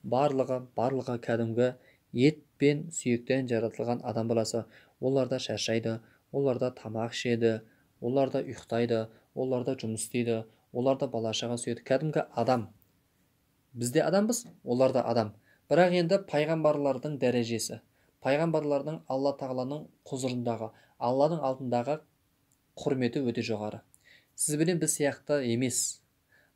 Speaker 1: Барлығы кәдімгі ет пен сүйектен жаратылған адам баласы. Олар да шаршайды, олар да тамақ ішеді, олар да ұйықтайды, олар да жұмыс істейді, олар да бала шаға сүйеді. Кәдімгі адам. Біз де адамбыз, олар да адам. Бірақ енді пайғамбарлардың дәрежесі, пайғамбарлардың Алла тағаланың құзырындағы, Алланың алдындағы құрметі өте жоғары. Сізбенен біз сияқты емес.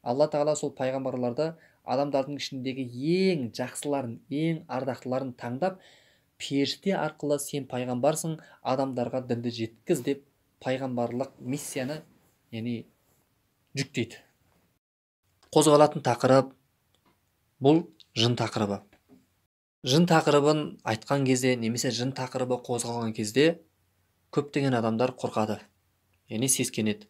Speaker 1: Алла тағала сол пайғамбарларды адамдардың ішіндегі ең жақсыларын, ең ардақтыларын таңдап, періште арқылы сен пайғамбарсың, адамдарға дінді жеткіз деп пайғамбарлық миссияны, яғни жүктейді. Қозғалатын тақырып бұл жын тақырыбы. Жын тақырыбын айтқан кезде немесе жын тақырыбы қозғалған кезде көптеген адамдар қорқады, яғни сескенеді.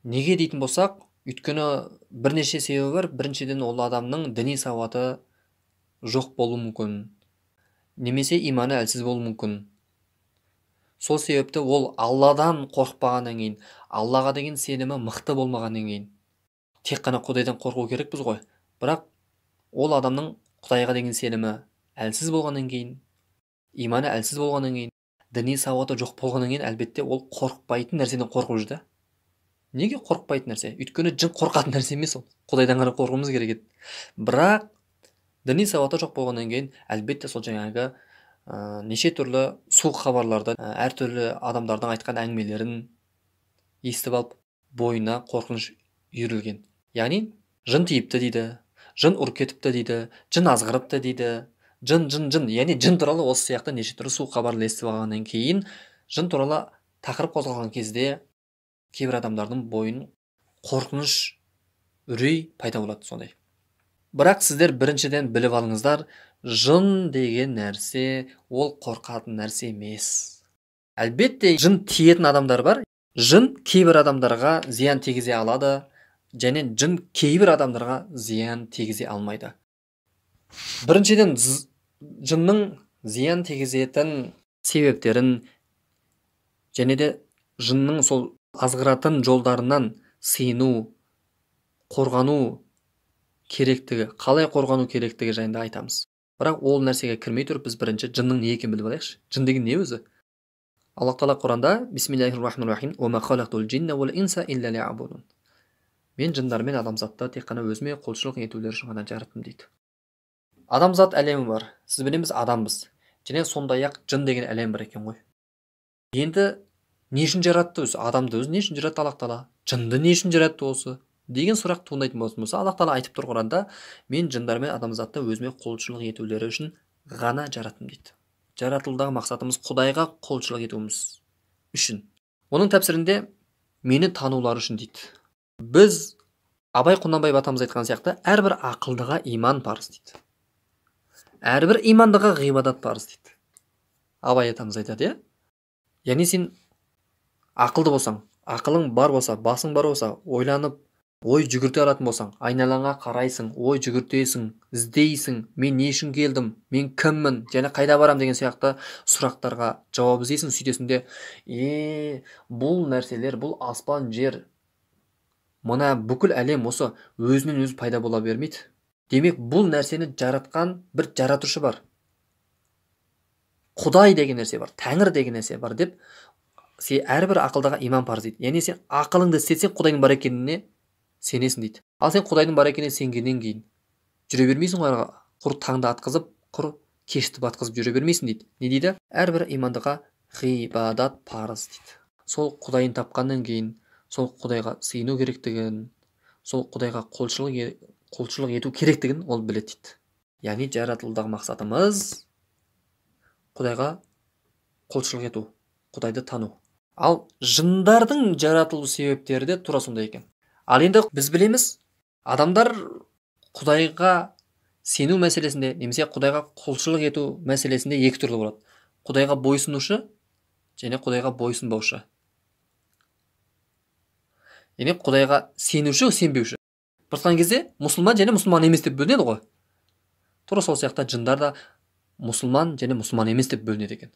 Speaker 1: Неге дейтін болсақ, өйткені бірнеше себебі бар. Біріншіден, ол адамның діни сауаты жоқ болуы мүмкін, немесе иманы әлсіз болуы мүмкін. Сол себепті ол Алладан қорықпағаннан кейін, Аллаға деген сенімі мықты болмағаннан кейін, тек қана Құдайдан қорқу керекпіз ғой. Бірақ ол адамның Құдайға деген сенімі әлсіз болғаннан кейін, иманы әлсіз болғаннан кейін, діни сауаты жоқ болғаннан кейін, әлбетте ол қорықпайтын нәрседен қорқып жүр да. Неге қорықпайтын нәрсе? Өйткені жын қорқатын нәрсе емес ол. Құдайдан ғана қорқуымыз керек еді. Бірақ діни сауаты жоқ болғаннан кейін, әлбетте сол жаңағы неше түрлі суық хабарларды, әртүрлі адамдардың айтқан әңгімелерін естіп алып, бойына қорқыныш үйірілген. Яғни жын тиіпті дейді, жын ұрып кетіпті дейді, жын азғырыпты дейді, жын, жын, жын. Яғни жын туралы осы сияқты неше түрлі суық хабарлар естіп алғаннан кейін, жын туралы тақырып қозғалған кезде кейбір адамдардың бойын қорқыныш, үрей пайда болады сондай. Бірақ сіздер біріншіден біліп алыңыздар, жын деген нәрсе ол қорқатын нәрсе емес. Әлбетте жын тиетін адамдар бар. Жын кейбір адамдарға зиян тигізе алады, және жын кейбір адамдарға зиян тигізе алмайды. Біріншіден, жынның зиян тигізетін себептерін және де жынның сол азғыратын жолдарынан сыйыну, қорғану керектігі, қалай қорғану керектігі жайында айтамыз. Бірақ ол нәрсеге кірмей тұрып, біз бірінші жынның не екенін біліп алайықшы. Жын деген не өзі? Алла тағала Құранда Бисмиллахир-рахманир-рахим, «Уа ма халақтул джинна уал инса илля лиябудун». Мен жындар мен адамзатты тек қана өзіме құлшылық етулері үшін ғана жараттым дейді. Адамзат әлемі бар. Сіз бенен біз адамбыз. Және сондай-ақ жын деген әлем бар екен ғой. Енді не үшін жаратты өзі? Адамды өзі не үшін жаратты Аллах тағала? Жынды не үшін жаратты осы? Деген сұрақ туындайтын болатын болса, Аллах тағала айтып тұр Құранда, мен жындар мен адамзатты өзіме құлшылық етулері үшін ғана жараттым дейді. Жаратылудағы мақсатымыз Құдайға құлшылық етуіміз үшін. Оның тәпсірінде мені танулары үшін дейді. Біз Абай Құнанбаев атамыз айтқан сияқты, әрбір ақылдыға иман парыз дейді. Әрбір имандыға ғибадат парыз дейді. Абай атамыз айтады, иә? Яғни сен ақылды болсаң, ақылың бар болса, басың бар болса, ойланып, ой жүгірте алатын болсаң, айналаңа қарайсың, ой жүгіртесің, іздейсің, мен не үшін келдім, мен кіммін, және қайда барам деген сияқты сұрақтарға жауап іздейсің, сөйтесің де, бұл нәрселер, бұл аспан, жер, мына бүкіл әлем осы өзінен өзі пайда бола бермейді. Демек, бұл нәрсені жаратқан бір жаратушы бар. Құдай деген нәрсе бар, Тәңір деген нәрсе бар деп, сен әрбір ақылдыға иман парыз дейді. Яғни сен ақылыңды істетсең, Құдайдың бар екеніне сенесің дейді. Ал сен Құдайдың бар екеніне сенгеннен кейін жүре бермейсің ғой, құр таңды атқызып, құр кешті батқызып жүре бермейсің дейді. Не дейді? Әрбір имандыға ғибадат парыз дейді. Сол Құдайын тапқаннан кейін, сол Құдайға сыйыну керектігін, сол Құдайға құлшылық ету керектігін ол біледі дейді. Яғни жаратылудағы мақсатымыз Құдайға құлшылық ету, Құдайды тану. Ал жындардың жаратылу себептері де тура сондай екен. Ал енді біз білеміз, адамдар Құдайға сену мәселесінде немесе Құдайға құлшылық ету мәселесінде екі түрлі болады. Құдайға бойсынушы және Құдайға бойсынбаушы. Яғни Құдайға сенуші, сенбеуші. Бір айтқан кезде мұсылман және мұсылман емес деп бөлінеді ғой. Тура сол сияқты жындар да мұсылман және мұсылман емес деп бөлінеді екен.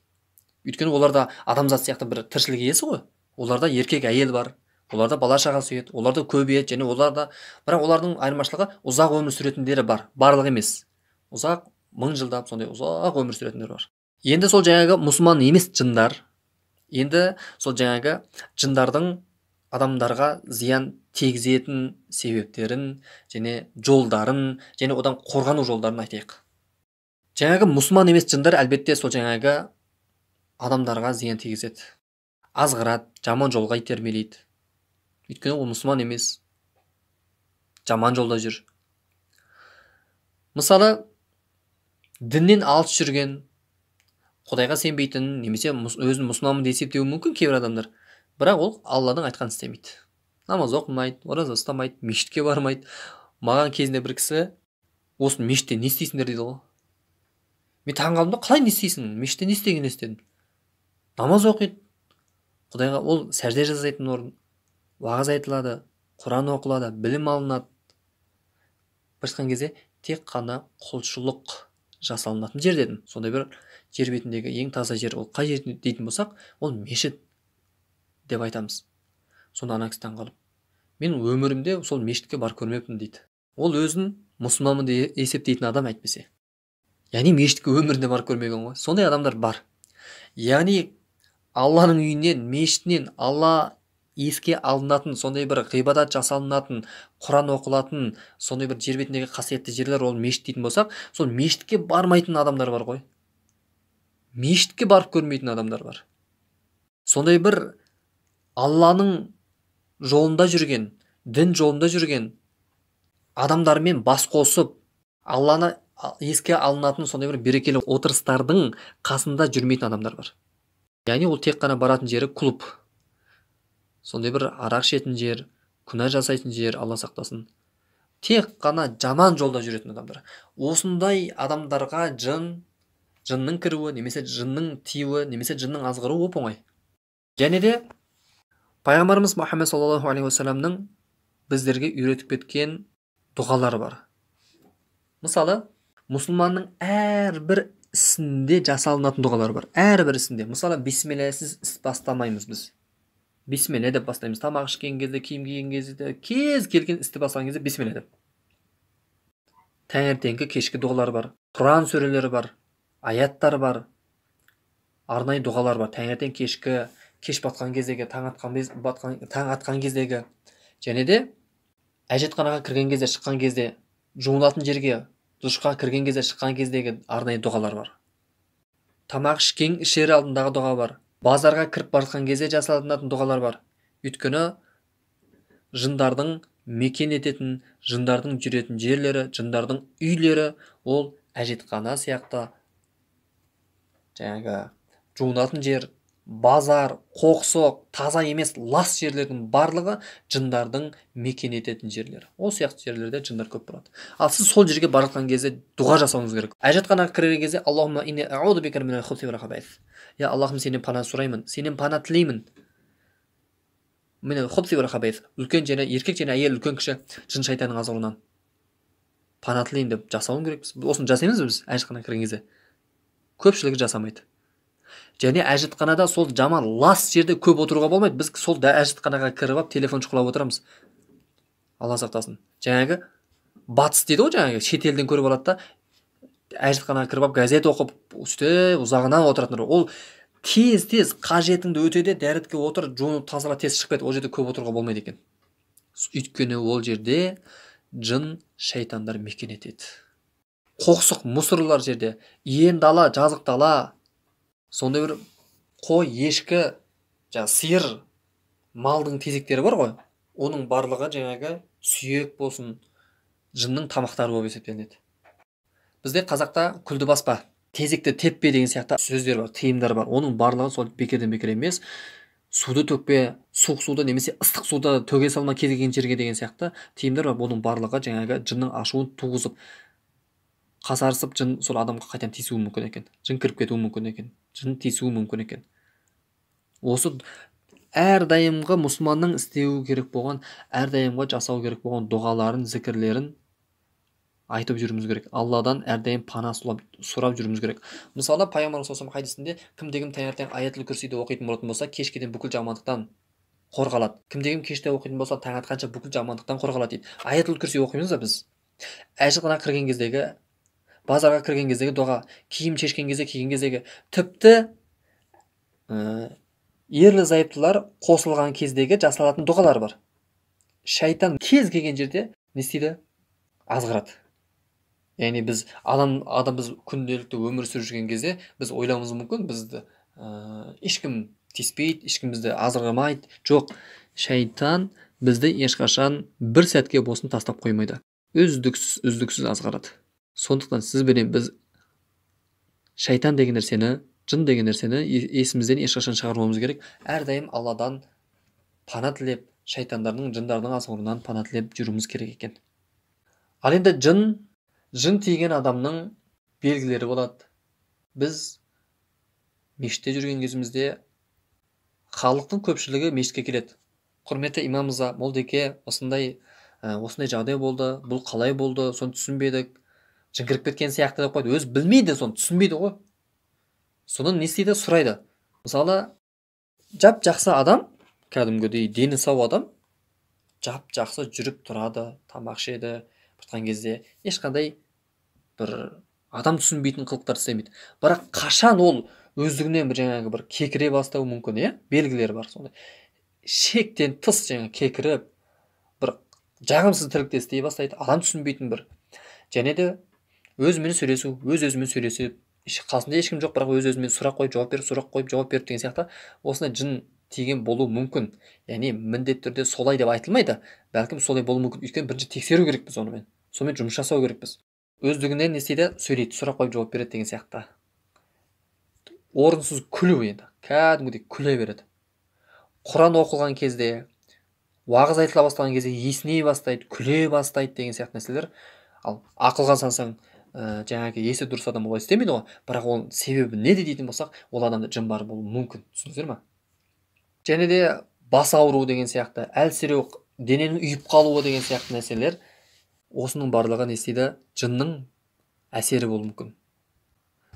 Speaker 1: Өйткені олар да адамзат сияқты бір тіршілік иесі ғой. Оларда еркек әйел бар, оларда бала шаға сүйеді, оларда көбейеді және оларда, бірақ олардың айырмашылығы ұзақ өмір сүретіндері бар, барлығы емес. Ұзақ мың жылдап сондай ұзақ өмір сүретіндер бар. Енді сол жаңағы мұсылман емес жындар, енді сол жаңағы жындардың адамдарға зиян тигізетін себептерін және жолдарын және одан қорғану жолдарын айтайық. Жаңағы мұсылман емес жындар әлбетте сол жаңағы адамдарға зиян тигізеді, азғырады, жаман жолға итермелейді. Өйткені ол мұсылман емес, жаман жолда жүр. Мысалы, діннен алыс жүрген, Құдайға сенбейтін немесе өзін мұсылманмын деп есептеуі мүмкін кейбір адамдар. Бірақ ол Алланың айтқанын істемейді. Намаз оқымайды, ораза ұстамайды, мешітке бармайды. Маған кезінде бір кісі, осы мешітте не істейсіңдер дейді ғой. Мен таң қалдым да, қалай не істейсің? Мешітте не істеген істедім? Намаз оқиды. Құдайға ол сәжде жасайтын орын. Уағыз айтылады, Құран оқылады, білім алынады. Бір айтқан кезде тек қана құлшылық жасалынатын жер дедім. Сондай бір жер бетіндегі ең таза жер ол қай жер дейтін болсақ, ол мешіт деп айтамыз. Сонда ана кісі таңғалып, мен өмірімде сол мешітке барып көрмеппін дейді. Ол өзін мұсылманмын деп есептейтін адам әйтпесе. Яғни мешітке өмірінде барып көрмеген ғой. Сондай адамдар бар. Яғни Алланың үйінен, мешітінен, Алла еске алынатын, сондай бір ғибадат жасалынатын, Құран оқылатын, сондай бір жер бетіндегі қасиетті жерлер ол мешіт дейтін болсақ, сол мешітке бармайтын адамдар бар ғой. Мешітке барып көрмейтін адамдар бар. Сондай бір Алланың жолында жүрген, дін жолында жүрген адамдармен бас қосып, Алланы еске алынатын сондай бір берекелі отырыстардың қасында жүрмейтін адамдар бар. Яғни ол тек қана баратын жері клуб. Сондай бір арақ ішетін жер, күнә жасайтын жер, Алла сақтасын. Тек қана жаман жолда жүретін адамдар. Осындай адамдарға жынның кіруі, немесе жынның тиюі, немесе жынның азғыруы оп-оңай. Және де Пайғамбарымыз Мұхаммед саллаллаху алейхи уассаламның біздерге үйретіп кеткен дұғалары бар. Мысалы, мұсылманның әрбір ісінде жасалынатын дұғалар бар. Әрбір ісінде. Мысалы, бисмилләсіз іс бастамаймыз біз. Бисмилля деп бастаймыз. Тамақ ішкен кезде, киім киген кезде, кез келген істі бастаған кезде бисмилля деп. Таңертеңгі кешкі дұғалар бар. Құран сүрелері бар, аяттар бар. Арнайы дұғалар бар. Таңертең кешкі, кеш батқан кездегі, таң атқан кездегі. Және де әжетханаға кірген кезде, шыққан кезде, жуынатын жерге, душқа кірген кезде, шыққан кездегі арнайы дұғалар бар. Тамақ ішкен ішер алдындағы дұға бар. Базарға кіріп барған кезде жасалынатын дұғалар бар. Өйткені жындардың мекен ететін, жындардың жүретін жерлері, жындардың үйлері ол әжетхана сияқты, жаңағы жуынатын жер, базар, қоқсық, таза емес лас жерлердің барлығы жындардың мекен ететін жерлері. Ол сияқты жерлерде жындар көп болады. Ал сіз сол жерге барған кезде дұға жасауыңыз керек. Әжетханаға кірген кезде Аллахумма инни аъуду бика минал хубси вал хабаис. Я Аллахым, сенен пана сұраймын, сенен пана тілеймін. Минал хубси вал хабаис. Үлкен және еркек және әйел, үлкен кіші жын шайтанның азғыруынан пана тілеймін деп жасауың керек. Осыны жасаймыз біз әжетханаға кірген кезде. Көпшілігі жасамайды. Және әжетханада сол жаман лас жерде көп отыруға болмайды. Біз сол әжетханаға кіріп алып телефон шұқылап отырамыз. Алла сақтасын. Жаңағы батыс дейді ғой, жаңағы шетелден көріп алады да әжетханаға кіріп алып газет оқып, сөйтіп ұзағынан отыратындар. Ол тез-тез қажетіңді өте де дәретке отыр, жуынып тазала, тез шығып кет. Ол жерде көп отыруға болмайды екен. Өйткені ол жерде жын шайтандар мекен етеді. Қоқсық мұсырлар жерде, иен дала, жазық дала, сондай бір қой, ешкі, жаңа сиыр, малдың тезектері бар ғой. Оның барлығы жаңағы сүйек болсын, жынның тамақтары болып есептелінеді. Бізде қазақта күлді баспа Тезекті теппе деген сияқты сөздер бар, тыйымдар бар. Оның барлығы сол бекерден бекер емес. Суды төкпе, суық суды немесе ыстық суды төге салма кез келген жерге деген сияқты тыйымдар бар. Бұның барлығы жаңағы жынның ашуын туғызып, қасарысып жын сол адамға қайтадан тиісуі мүмкін екен. Жын кіріп кетуі мүмкін екен. Жын тиісуі мүмкін екен. Осы әрдайымғы мұсылманның істеуі керек болған, әрдайымғы жасау керек болған дұғаларын, зікірлерін айтып жүруіміз керек. Алладан әрдайым пана сұрап жүруіміз керек. Мысалы, пайғамбарымыз саллаллаху алейхи вассалам хадисінде кімде-кім таңертең аятул күрсиді оқитын болатын болса, кешке дейін бүкіл жамандықтан қорғалады. Кімде-кім кеште оқитын болса, таң атқанша бүкіл жамандықтан қорғалады дейді. Аятул күрси оқимыз ба біз? Әжетханаға кірген кездегі, базарға кірген кездегі дұға, киім шешкен кезде, киген кездегі, тіпті ерлі зайыптылар қосылған кездегі жасалатын дұғалар бар. Шайтан кез келген жерде не істейді? Азғырады. Яғни біз адам біз күнделікті өмір сүріп жүрген кезде біз ойлауымыз мүмкін, бізді ешкім тиіспейді, ешкім бізді азғырмайды. Жоқ, шайтан бізді ешқашан бір сәтке болсын тастап қоймайды. Үздіксіз азғырады. Сондықтан сіз бенен біз шайтан деген нәрсені, жын деген нәрсені есімізден ешқашан шығармауымыз керек. Әрдайым Алладан пана тілеп, шайтандардың, жындардың азғыруынан пана тілеп жүруіміз керек екен. Ал енді жын тиген адамның белгілері болады. Біз мешітте жүрген кезімізде халықтың көпшілігі мешітке келеді. Құрметті имам мырза, молдеке, осындай жағдай болды, бұл қалай болды, соны түсінбедік, жын кіріп кеткен сияқты деп қойды. Өзі білмейді, соны түсінбейді ғой. Соны не істейді? Сұрайды. Мысалы, жап жақсы адам, кәдімгідей дені сау адам, жап жақсы жүріп тұрады, тамақ ішеді, бұртқан кезде ешқандай бір адам түсінбейтін қылықтар істемейді. Бірақ қашан ол өздігінен бір жаңағы бір кекіре бастауы мүмкін, иә? Белгілері бар сондай. Шектен тыс жаңа кекіріп, бір жағымсыз тірлікті істей бастайды, адам түсінбейтін бір. Және де өзімен сөйлесу, өз-өзімен сөйлесіп, қасында ешкім жоқ, бірақ өз-өзімен сұрақ қойып, жауап беріп, сұрақ қойып, жауап беріп деген сияқты осындай жын тиген болуы мүмкін. Яғни міндетті түрде солай деп айтылмайды, бәлкім солай болуы мүмкін. Өйткені бірінші тексеру керекпіз онымен. Сонымен жұмыс жасау керекпіз. Өздігінен не істейді? Сөйлейді, сұрақ қойып жауап береді деген сияқты. Орынсыз күлу енді. Кәдімгідей күле береді. Құран оқылған кезде, уағыз айтыла бастаған кезде есіней бастайды, күле бастайды деген сияқты нәрселер. Ал ақылға салсаң, жаңағы есі дұрыс адам олай істемейді ғой. Бірақ оның себебі неде дейтін болсақ, ол адамда жын бар болуы мүмкін. Түсіндіңіздер ме? Және де бас ауруы деген сияқты, әлсіреу, дененің үйіп қалуы деген сияқты нәрселер, осының барлығы не істейді? Жынның әсері болуы мүмкін.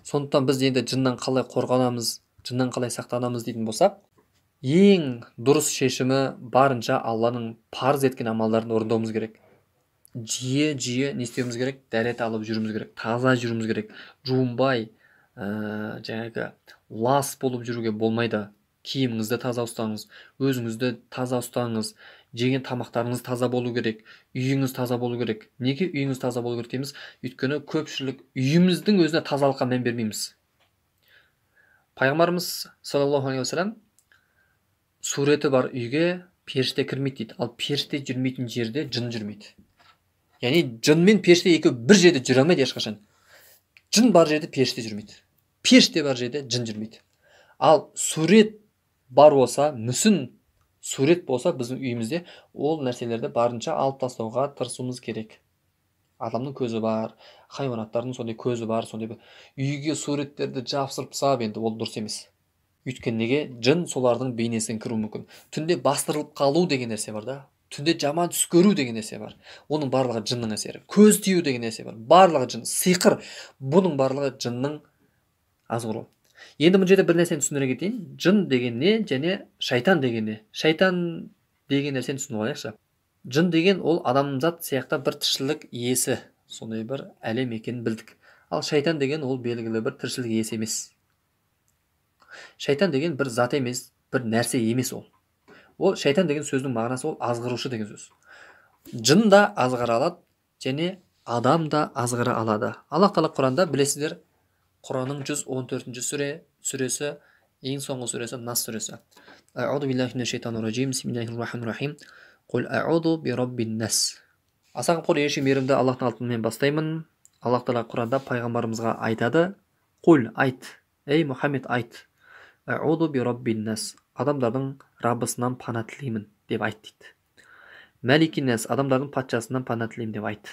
Speaker 1: Сондықтан біз енді жыннан қалай қорғанамыз, жыннан қалай сақтанамыз дейтін болсақ, ең дұрыс шешімі барынша Алланың парыз еткен амалдарын орындауымыз керек. Жиі-жиі не істеуіміз керек? Дәрет алып жүруіміз керек, таза жүруіміз керек. Жуынбай, жаңағы лас болып жүруге болмайды. Киіміңізді таза ұстаңыз, өзіңізді таза ұстаңыз, жеген тамақтарыңыз таза болу керек, үйіңіз таза болу керек. Неге үйіңіз таза болу керек дейміз? Өйткені көпшілік үйіміздің өзіне тазалыққа мән бермейміз. Пайғамбарымыз саллаллаху алейхи уассалам суреті бар үйге періште кірмейді дейді. Ал періште жүрмейтін жерде жын жүрмейді. Яғни жын мен періште екеуі бір жерде жүре алмайды ешқашан. Жын бар жерде періште жүрмейді. Періште бар жерде жын жүрмейді. Ал сурет бар болса, мүсін сурет болса біздің үйімізде, ол нәрселерді барынша алып тастауға тырысуымыз керек. Адамның көзі бар, хайуанаттардың сондай көзі бар, сондай бір үйге суреттерді жапсырып тастап, енді ол дұрыс емес. Өйткені неге? Жын солардың бейнесін кіруі мүмкін. Түнде бастырылып қалу деген нәрсе бар да. Түнде жаман түс көру деген нәрсе бар. Оның барлығы жынның әсері. Көз тию деген нәрсе бар. Барлығы жын, сиқыр. Бұның барлығы жынның азғыруы. Енді бұл жерде бір нәрсені түсіндіре кетейін. Жын деген не және шайтан деген не? Шайтан деген нәрсені түсініп алайықшы. Жын деген ол адамзат сияқты бір тіршілік иесі, сондай бір әлем екенін білдік. Ал шайтан деген ол белгілі бір тіршілік иесі емес. Шайтан деген бір зат емес, бір нәрсе емес ол. Ол шайтан деген сөздің мағынасы ол азғырушы деген сөз. Жын да азғыра алады және адам да азғыра алады. Аллах тағала Құранда білесіздер, Құранның 114-ші сүресі, ең соңғы сүресі Нас сүресі. Аъуду биллахи минаш шайтанир ражим. Бисмиллахир-рахманир-рахим. Қул аъуду би раббин нас. Аса қамқор, ерекше мейірімді Аллахтың атымен бастаймын. Аллах тағала Құранда пайғамбарымызға айтады: Қул, айт. Ей Мұхаммед, айт. Әуду би раббин нас. Адамдардың Раббысынан пана тілеймін деп айт дейді. Мәликин нас, адамдардың патшасынан пана тілеймін деп айт.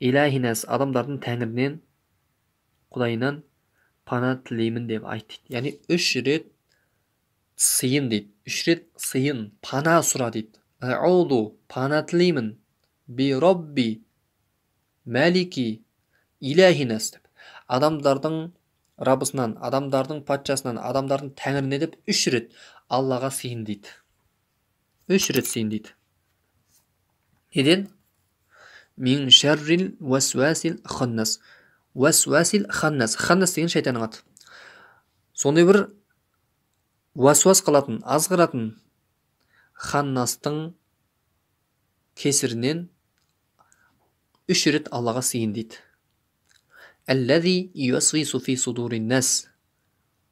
Speaker 1: Иләһи нас, адамдардың тәңірінен, құдайынан пана тілеймін деп айт дейді. Яғни 3 рет сыйын дейді. 3 рет сыйын, пана сұра дейді. Әуду, пана тілеймін. Би рабби, мәлики, иләһи нас деп. Адамдардың Раббысынан, адамдардың патшасынан, адамдардың тәңіріне деп 3 рет Аллаға сыйын дейді. 3 рет сыйын дейді. Неден? Мин шәррил уәсуәсил ханнас. Уәсуәсил ханнас. Ханнас деген шайтанның аты. Сондай бір уәсуас қылатын, азғыратын ханнастың кесірінен 3 рет Аллаға сыйын дейді. Әлләзи юасвису фи судурин нас.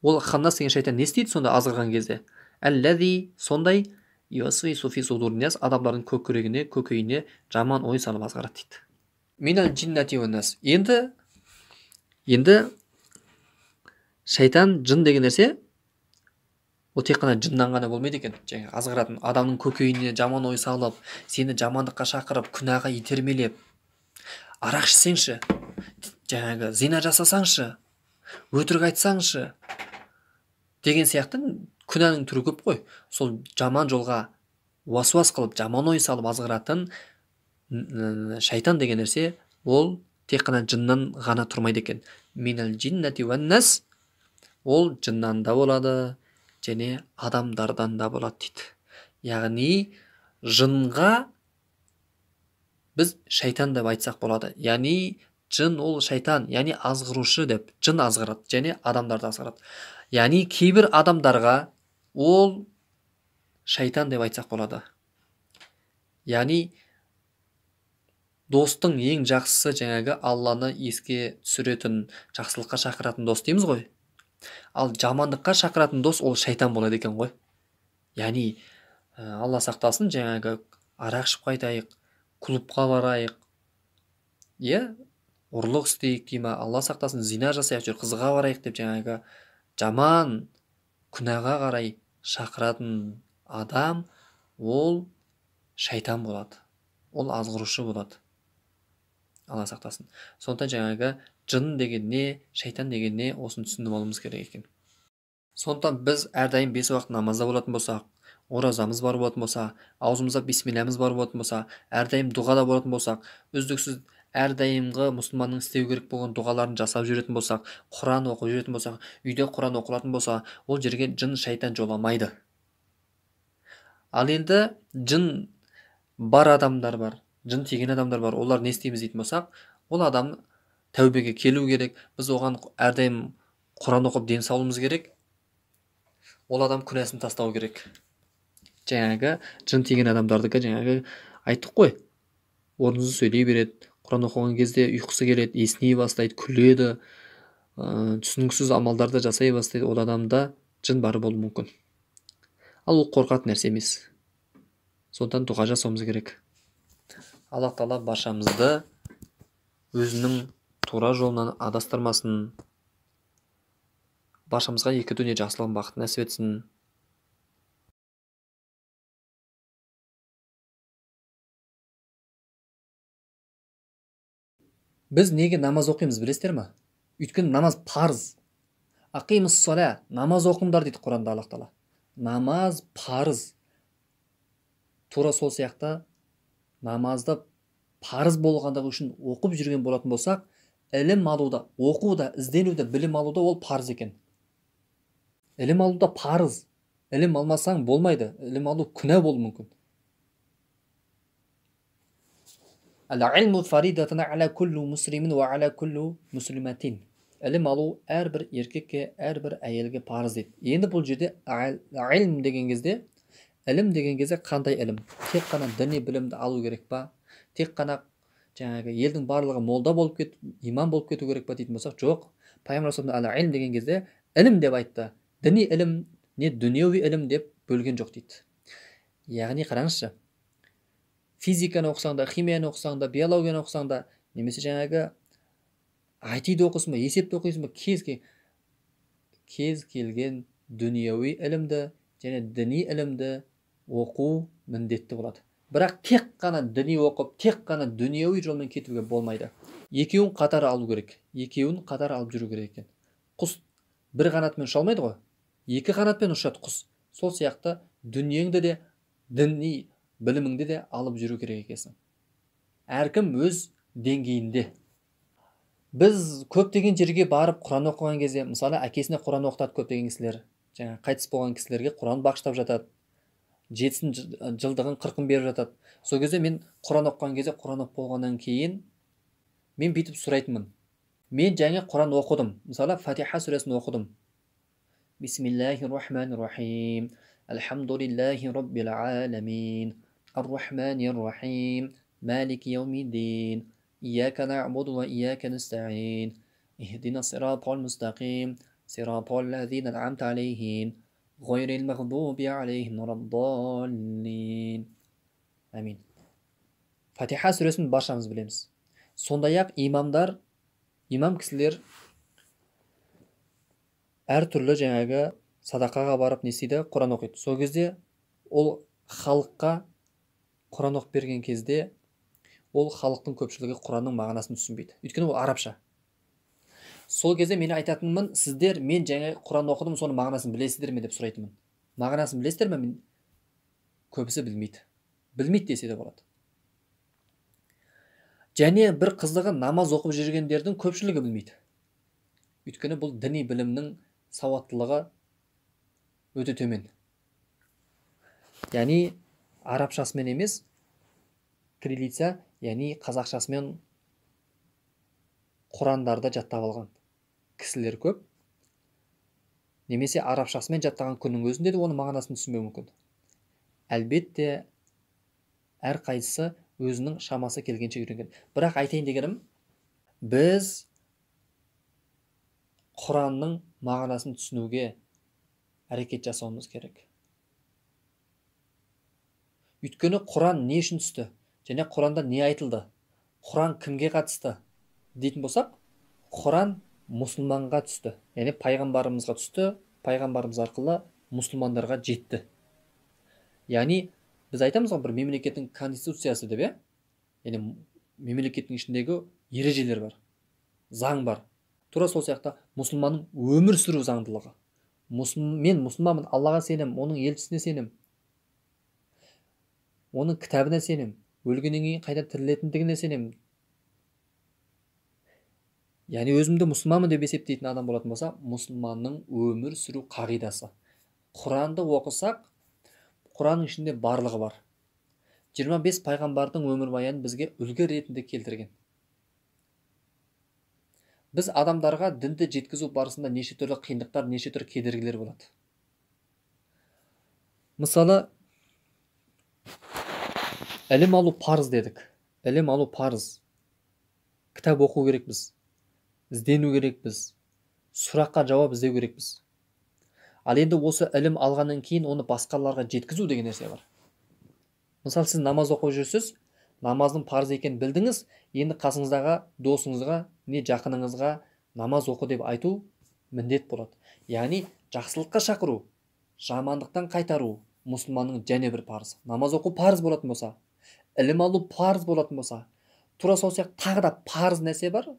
Speaker 1: Ол ханнас деген шайтан не істейді сонда азғырған кезде? Әлләзи сондай юасвису фи судурин нас, адамдардың көкірегіне, көкейіне жаман ой салып азғырады дейді. Минал джиннати уан нас. Енді шайтан, жын деген нәрсе ол тек қана жыннан ғана болмайды екен. Жаңағы азғыратын, адамның көкейіне жаман ой салып, сені жамандыққа шақырып, күнәға итермелеп, арақ ішсеңші, жаңағы зина жасасаңшы, өтірік айтсаңшы деген сияқты күнәнің түрі көп қой. Сол жаман жолға уасуас қылып, жаман ой салып азғыратын шайтан деген нәрсе ол тек қана жыннан ғана тұрмайды екен. Минал джиннати уан нас, ол жыннан да болады және адамдардан да болады дейді. Яғни жынға біз шайтан деп айтсақ болады. Яғни жын ол шайтан, яғни азғырушы деп, жын азғырады және адамдарды азғырады. Яғни кейбір адамдарға ол шайтан деп айтсақ болады. Яғни достың ең жақсысы жаңағы Алланы еске түсіретін, жақсылыққа шақыратын дос дейміз ғой. Ал жамандыққа шақыратын дос ол шайтан болады екен ғой. Яғни Алла сақтасын, жаңағы арақ ішіп қайтайық, клубқа барайық, иә, ұрлық істейік дей ма, Алла сақтасын, зина жасайық, жүр қызға барайық деп жаңағы жаман күнәға қарай шақыратын адам ол шайтан болады, ол азғырушы болады. Алла сақтасын. Сондықтан жаңағы жын деген не, шайтан деген не, осыны түсініп алуымыз керек екен. Сондықтан біз әрдайым 5 уақыт намазда болатын болсақ, оразамыз бар болатын болса, аузымызда бисмиллямыз бар болатын болса, әрдайым дұғада болатын болсақ, үздіксіз әрдайымғы мұсылманның істеу керек болған дұғаларын жасап жүретін болсақ, Құран оқып жүретін болсақ, үйде Құран оқылатын болса, ол жерге жын шайтан жоламайды. Ал енді жын бар адамдар бар, жын тиген адамдар бар, олар не істейміз дейтін болсақ, ол адам тәубеге келу керек, біз оған әрдайым Құран оқып дем салуымыз керек, ол адам күнәсін тастау керек. Жаңағы жын тиген адамдардікі жаңағы айттық қой, орынсыз сөйлей береді, Құран оқыған кезде ұйқысы келеді, есіней бастайды, күледі, түсініксіз амалдарды жасай бастайды, ол адамда жын бар болуы мүмкін. Ал ол қорқатын нәрсе емес. Сондықтан дұға жасауымыз керек. Аллах тағала баршамызды өзінің тура жолынан адастырмасын. Баршамызға екі дүние жақсылығын, бақытын нәсіп етсін. Біз неге намаз оқимыз білесіздер ме? Өйткені намаз парыз. Ақимус салә, намаз оқыңдар дейді Құранда Аллах тағала. Намаз парыз. Тура сол сияқты намазды парыз болғандығы үшін оқып жүрген болатын болсақ, ілім алуда, оқуда, ізденуде, білім алуда ол парыз екен. Ілім алуда парыз. Ілім алмасаң болмайды. Ілім алу күнә болуы мүмкін. Әл-илму фаридатун аля кулли муслимин ва аля кулли муслиматин. Ілім алу әрбір еркекке, әрбір әйелге парыз дейді. Енді бұл жерде илм деген кезде, ілім деген кезде қандай ілім? Тек қана діни білімді алу керек па? Тек қана жаңағы елдің барлығы молда болып кетіп, имам болып кету керек па дейтін болсақ, жоқ. Пайғамбар саллаллаху алейхи деген кезде ілім деп айтты. Діни ілім, не дүниеуи ілім деп бөлген жоқ дейді. Яғни қараңызшы, физиканы оқысаң да, химияны оқысаң да, биологияны оқысаң да, немесе жаңағы IT-ді оқисың ба, есепті оқисың ба, кез келген дүниеуи ілімді және діни ілімді оқу міндетті болады. Бірақ тек қана діни оқып, тек қана дүниеуи жолмен кетуге болмайды. Екеуін қатар алу керек. Екеуін қатар алып жүру керек екен. Құс бір қанатымен ұша алмайды ғой. Екі қанатпен ұшады құс. Сол сияқты дүниеңді де, діни біліміңді де алып жүру керек екенсің. Әркім өз деңгейінде. Біз көптеген жерге барып Құран оқыған кезде, мысалы, әкесіне Құран оқытады көптеген кісілер. Жаңа қайтыс болған кісілерге Құран бағыштап жатады. Жетісін, жылдығын, қырқын беріп жатады. Сол кезде мен Құран оқыған кезде, Құран оқып болғаннан кейін мен бүйтіп сұрайтынмын. Мен жаңа Құран оқыдым. Мысалы, Фатиха сүресін оқыдым. Бисмиллахир-рахманир-рахим. Альхамдулиллахи раббил аламин. Ар-рахманир-рахим. Малики яумиддин. Ияка нa'буду ва ияка настаин. Ихдина сиратал мустақим. Сиратал лазина ан'амта алейхим. Ғайрил мағдуби алейхим валаддаллин. Амин. Фатиха сүресін баршамыз білеміз. Сондай-ақ имамдар, имам кісілер әртүрлі жаңағы садақаға барып не істейді? Құран оқиды. Сол кезде ол халыққа Құран оқып берген кезде ол халықтың көпшілігі Құранның мағынасын түсінбейді. Өйткені ол арабша. Сол кезде мен айтатынмын, сіздер мен жаңа Құран оқыдым, соның мағынасын білесіздер ме деп сұрайтынмын. Мағынасын білесіздер ме? Мен көбісі білмейді. Білмейді десе де болады. Және бір қызығы, намаз оқып жүргендердің көпшілігі білмейді. Өйткені бұл діни білімнің сауаттылығы өте төмен. Яғни арабшасымен емес, кириллица, яғни қазақшасымен Құрандарды жаттап алған кісілер көп. Немесе арабшасымен жаттаған күннің өзінде де оның мағынасын түсінбеуі мүмкін. Әлбетте, әрқайсысы өзінің шамасы келгенше үйренген. Бірақ айтайын дегенім, біз Құранның мағынасын түсінуге әрекет жасауымыз керек. Өйткені Құран не үшін түсті? Және Құранда не айтылды? Құран кімге қатысты дейтін болсақ, Құран мұсылманға түсті. Яғни пайғамбарымызға түсті, пайғамбарымыз арқылы мұсылмандарға жетті. Яғни біз айтамыз ғой, бір мемлекеттің конституциясы деп, иә? Яғни мемлекеттің ішіндегі ережелер бар, заң бар. Тура сол сияқты мұсылманның өмір сүру заңдылығы. Мен мұсылманмын, Аллаға сенем, оның елшісіне сенем, оның кітабына сенем, өлгеннен кейін қайта тірілетіндігіне сенем. Яғни өзімді мұсылманмын деп есептейтін адам болатын болса, мұсылманның өмір сүру қағидасы. Құранды оқысақ, Құранның ішінде барлығы бар. 25 пайғамбардың өмірбаянын бізге үлгі ретінде келтірген. Біз адамдарға дінді жеткізу барысында неше түрлі қиындықтар, неше түрлі кедергілер болады. Мысалы, ілім алу парыз дедік. Ілім алу парыз. Кітап оқу керекпіз, іздену керекпіз, сұраққа жауап іздеу керекпіз. Ал енді осы ілім алғаннан кейін оны басқаларға жеткізу деген нәрсе бар. Мысалы, сіз намаз оқып жүрсіз, намаздың парыз екенін білдіңіз, енді қасыңыздағы досыңызға, не жақыныңызға намаз оқы деп айту міндет болады. Яғни жақсылыққа шақыру, жамандықтан қайтару мұсылманның және бір парызы. Намаз оқу парыз болатын болса, ілім алу парыз болатын болса, тура сол сияқты тағы да парыз нәрсе бар.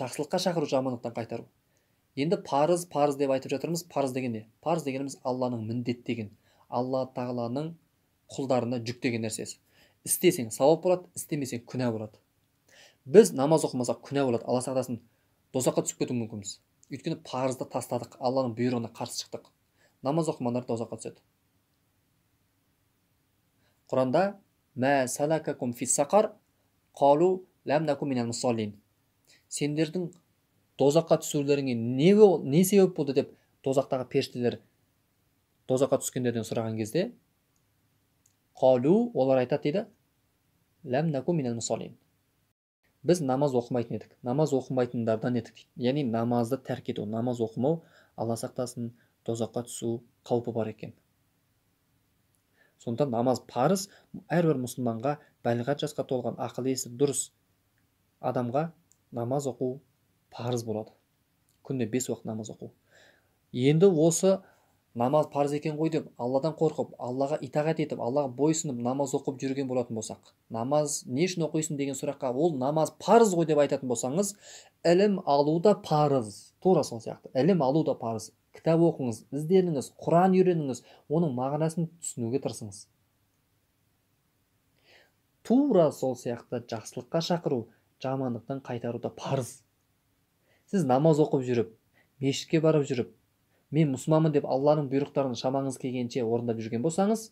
Speaker 1: Жақсылыққа шақыру, жамандықтан қайтару. Енді парыз, парыз деп айтып жатырмыз. Парыз деген не? Парыз дегеніміз Алланың міндеттеген, Алла тағаланың құлдарына жүктеген нәрсесі. Істесең сауап болады, істемесең күнә болады. Біз намаз оқымасақ күнә болады, Алла сақтасын, тозаққа түсіп кетуі мүмкінбіз. Өйткені парызды тастадық, Алланың бұйрығына қарсы шықтық. Намаз оқымағандар тозаққа түседі. Құранда мә салакакум фи сақар қалу ләм наку минал мусаллин. Сендердің тозаққа түсулеріңе не себеп болды деп тозақтағы періштелер тозаққа түскендерден сұраған кезде, қалу, олар айтады дейді, ләм наку минал мусаллин. Біз намаз оқымайтын едік, намаз оқымайтындардан едік дейді. Яғни намазды тәрк ету, намаз оқымау, Алла сақтасын, тозаққа түсу қаупі бар екен. Сонда намаз парыз, әрбір мұсылманға, балиғат жасқа толған, ақыл есі дұрыс адамға намаз оқу Парыз болады. Күнде 5 уақыт намаз оқу. Енді осы намаз парыз екен ғой деп Алладан қорқып, Аллаға итағат етіп, Аллаға бойсұнып намаз оқып жүрген болатын болсақ, намаз не үшін оқисың деген сұраққа ол намаз парыз ғой деп айтатын болсаңыз, ілім алу да парыз. Тура сол сияқты. Ілім алу да парыз. Кітап оқыңыз, ізденіңіз, Құран үйреніңіз, оның мағынасын түсінуге тырысыңыз. Тура сол сияқты жақсылыққа шақыру, жамандықтан қайтару да парыз. Сіз намаз оқып жүріп, мешітке барып жүріп, мен мұсылманмын деп Алланың бұйрықтарын шамаңыз келгенше орындап жүрген болсаңыз,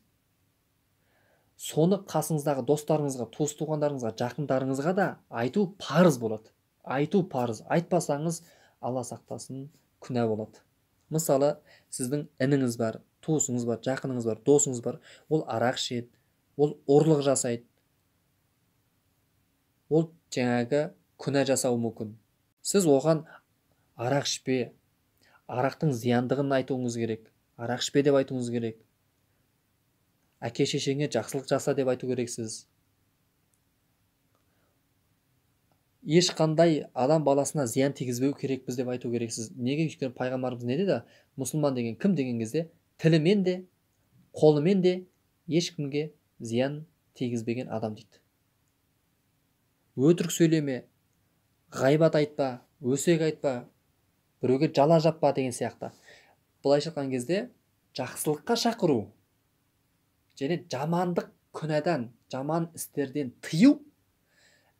Speaker 1: соны қасыңыздағы достарыңызға, туыс-туғандарыңызға, жақындарыңызға да айту парыз болады. Айту парыз. Айтпасаңыз, Алла сақтасын, күнә болады. Мысалы, сіздің ініңіз бар, туысыңыз бар, жақыныңыз бар, досыңыз бар, ол арақ ішеді, ол ұрлық жасайды, ол жаңағы күнә жасауы мүмкін. Сіз оған арақ ішпе, арақтың зияндығын айтуыңыз керек, арақ ішпе деп айтуыңыз керек, әке шешеңе жақсылық жаса деп айту керексіз. Ешқандай адам баласына зиян тигізбеу керекпіз деп айту керексіз. Неге? Өйткені пайғамбарымыз не деді? Мұсылман деген кім деген кезде тілімен де, қолымен де ешкімге зиян тигізбеген адам дейді. Өтірік сөйлеме, ғайбат айтпа, өсек айтпа, біреуге жала жаппа деген сияқты. Былайша айтқан кезде жақсылыққа шақыру және жамандық күнәдан, жаман істерден тыю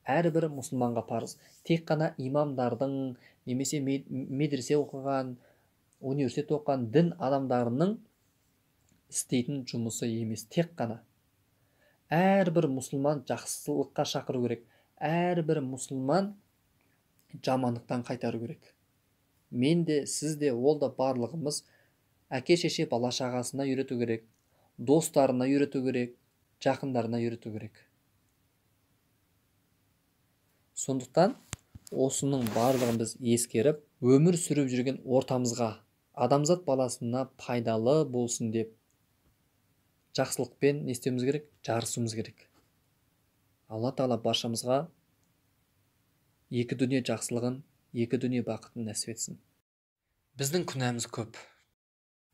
Speaker 1: әрбір мұсылманға парыз. Тек қана имамдардың немесе медресе оқыған, университет оқыған дін адамдарының істейтін жұмысы емес. Тек қана әрбір мұсылман жақсылыққа шақыру керек, әрбір мұсылман жамандықтан қайтару керек. Мен де, сіз де, ол да барлығымыз әке шеше бала шағасына үйрету керек, достарына үйрету керек, жақындарына үйрету керек. Сондықтан осының барлығын біз ескеріп, өмір сүріп жүрген ортамызға, адамзат баласына пайдалы болсын деп жақсылықпен не істеуіміз керек? Жарысуымыз керек. Алла тағала баршамызға екі дүние жақсылығын, екі дүние бақытын нәсіп етсін. Біздің күнәміз көп.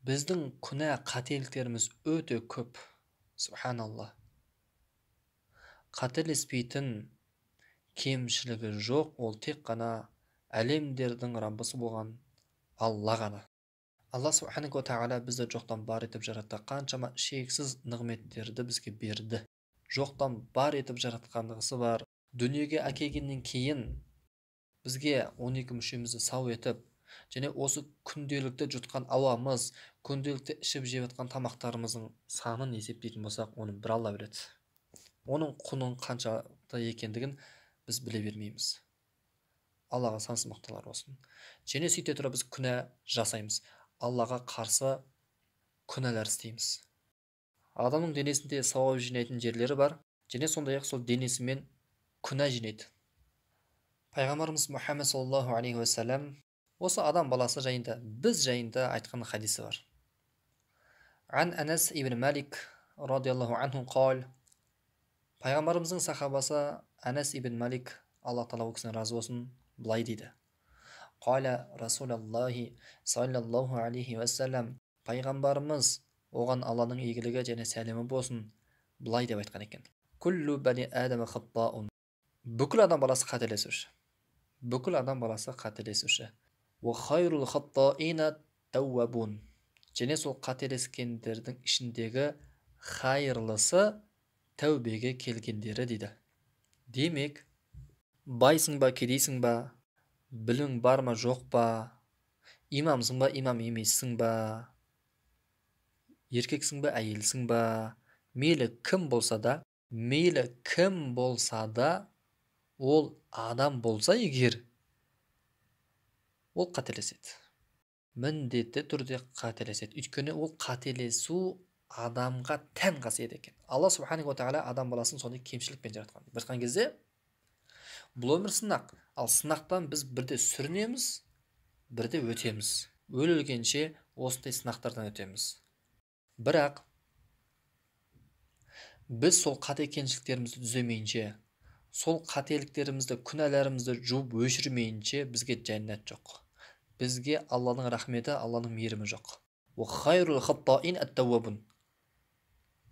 Speaker 1: Біздің күнә қателіктеріміз өте көп. Субханалла. Қателеспейтін кемшілігі жоқ, ол тек қана әлемдердің Раббысы болған Алла ғана. Алла субханаху ва тағала бізді жоқтан бар етіп жаратты. Қаншама шексіз нығметтерді бізге берді. Жоқтан бар етіп жаратқандығысы бар. Дүниеге әкелгеннен кейін бізге 12 мүшемізді сау етіп, және осы күнделікті жұтқан ауамыз, күнделікті ішіп жеп жатқан тамақтарымыздың санын есептейтін болсақ, оны бір Алла біледі. Оның құнын қаншалықты екендігін біз біле бермейміз. Аллаға сансыз мақтаулар болсын. Және сөйте тұра біз күнә жасаймыз. Аллаға қарсы күнәлар істейміз. Адамның денесінде сауап жинайтын жерлері бар, және сондай-ақ сол денесімен күнә жинайды. Пайғамбарымыз Мұхаммед саллаллаху алейхи уассалам осы адам баласы жайында, біз жайында айтқан хадисі бар. Ан Анас ибн Малик радиаллаху анху қал, пайғамбарымыздың сахабасы Анас ибн Малик, Алла тағала ол кісіден разы болсын, былай дейді. Қала Расулаллахи саллаллаху алейхи уассалам, пайғамбарымыз, оған Алланың игілігі және сәлемі болсын, былай деп айтқан екен. Күллу бани адама хаттаун. Бүкіл адам баласы қателесуші. Бүкіл адам баласы қателесуші. Уа хайрул хаттаина тауабун. Және сол қателескендердің ішіндегі хайырлысы тәубеге келгендері дейді. Демек, байсың ба, кедейсің ба, білің бар ма, жоқ па, имамсың ба, имам емессің ба, еркексің ба, әйелсің ба, мейлі кім болса да, мейлі кім болса да, ол адам болса егер, ол қателеседі. Міндетті түрде қателеседі. Өйткені ол қателесу адамға тән қасиет екен. Алла субханаху ва тағала адам баласын сондай кемшілікпен жаратқан. Бір айтқан кезде, бұл өмір сынақ. Ал сынақтан біз бірде сүрінеміз, бірде өтеміз. Өлгенше осындай сынақтардан өтеміз. Бірақ біз сол қате кемшіліктерімізді түземейінше, Сол қателіктерімізді, күнәларымызды жуып өшірмейінше бізге жәннат жоқ. Бізге Алланың рахметі, Алланың мейірімі жоқ.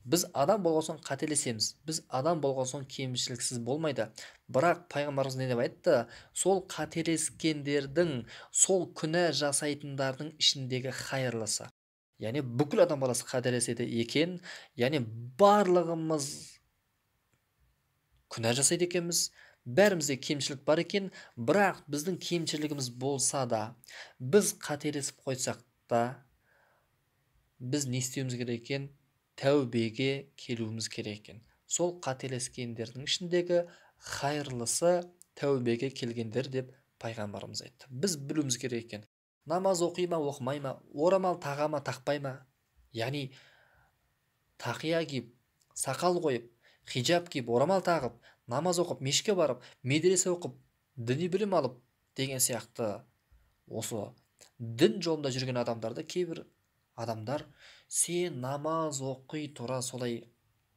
Speaker 1: Біз адам болған соң қателесеміз. Біз адам болған соң кемшіліксіз болмайды. Бірақ пайғамбарымыз не деп айтты? Сол қателескендердің, сол күнә жасайтындардың ішіндегі хайырлысы. Яғни бүкіл адам баласы қателеседі екен, яғни барлығымыз күнә жасайды екенбіз, бәрімізде кемшілік бар екен, бірақ біздің кемшілігіміз болса да, біз қателесіп қойсақ та, біз не істеуіміз керек екен? Тәубеге келуіміз керек екен. Сол қателескендердің ішіндегі хайырлысы тәубеге келгендер деп пайғамбарымыз айтты. Біз білуіміз керек екен. Намаз оқи ма, оқымай ма, орамал таға ма, тақпай ма? Яғни тақия киіп, сақал қойып, хиджаб киіп, орамал тағып, намаз оқып, мешітке барып, медресе оқып, діни білім алып деген сияқты осы дін жолында жүрген адамдарды кейбір адамдар сен намаз оқи тұра солай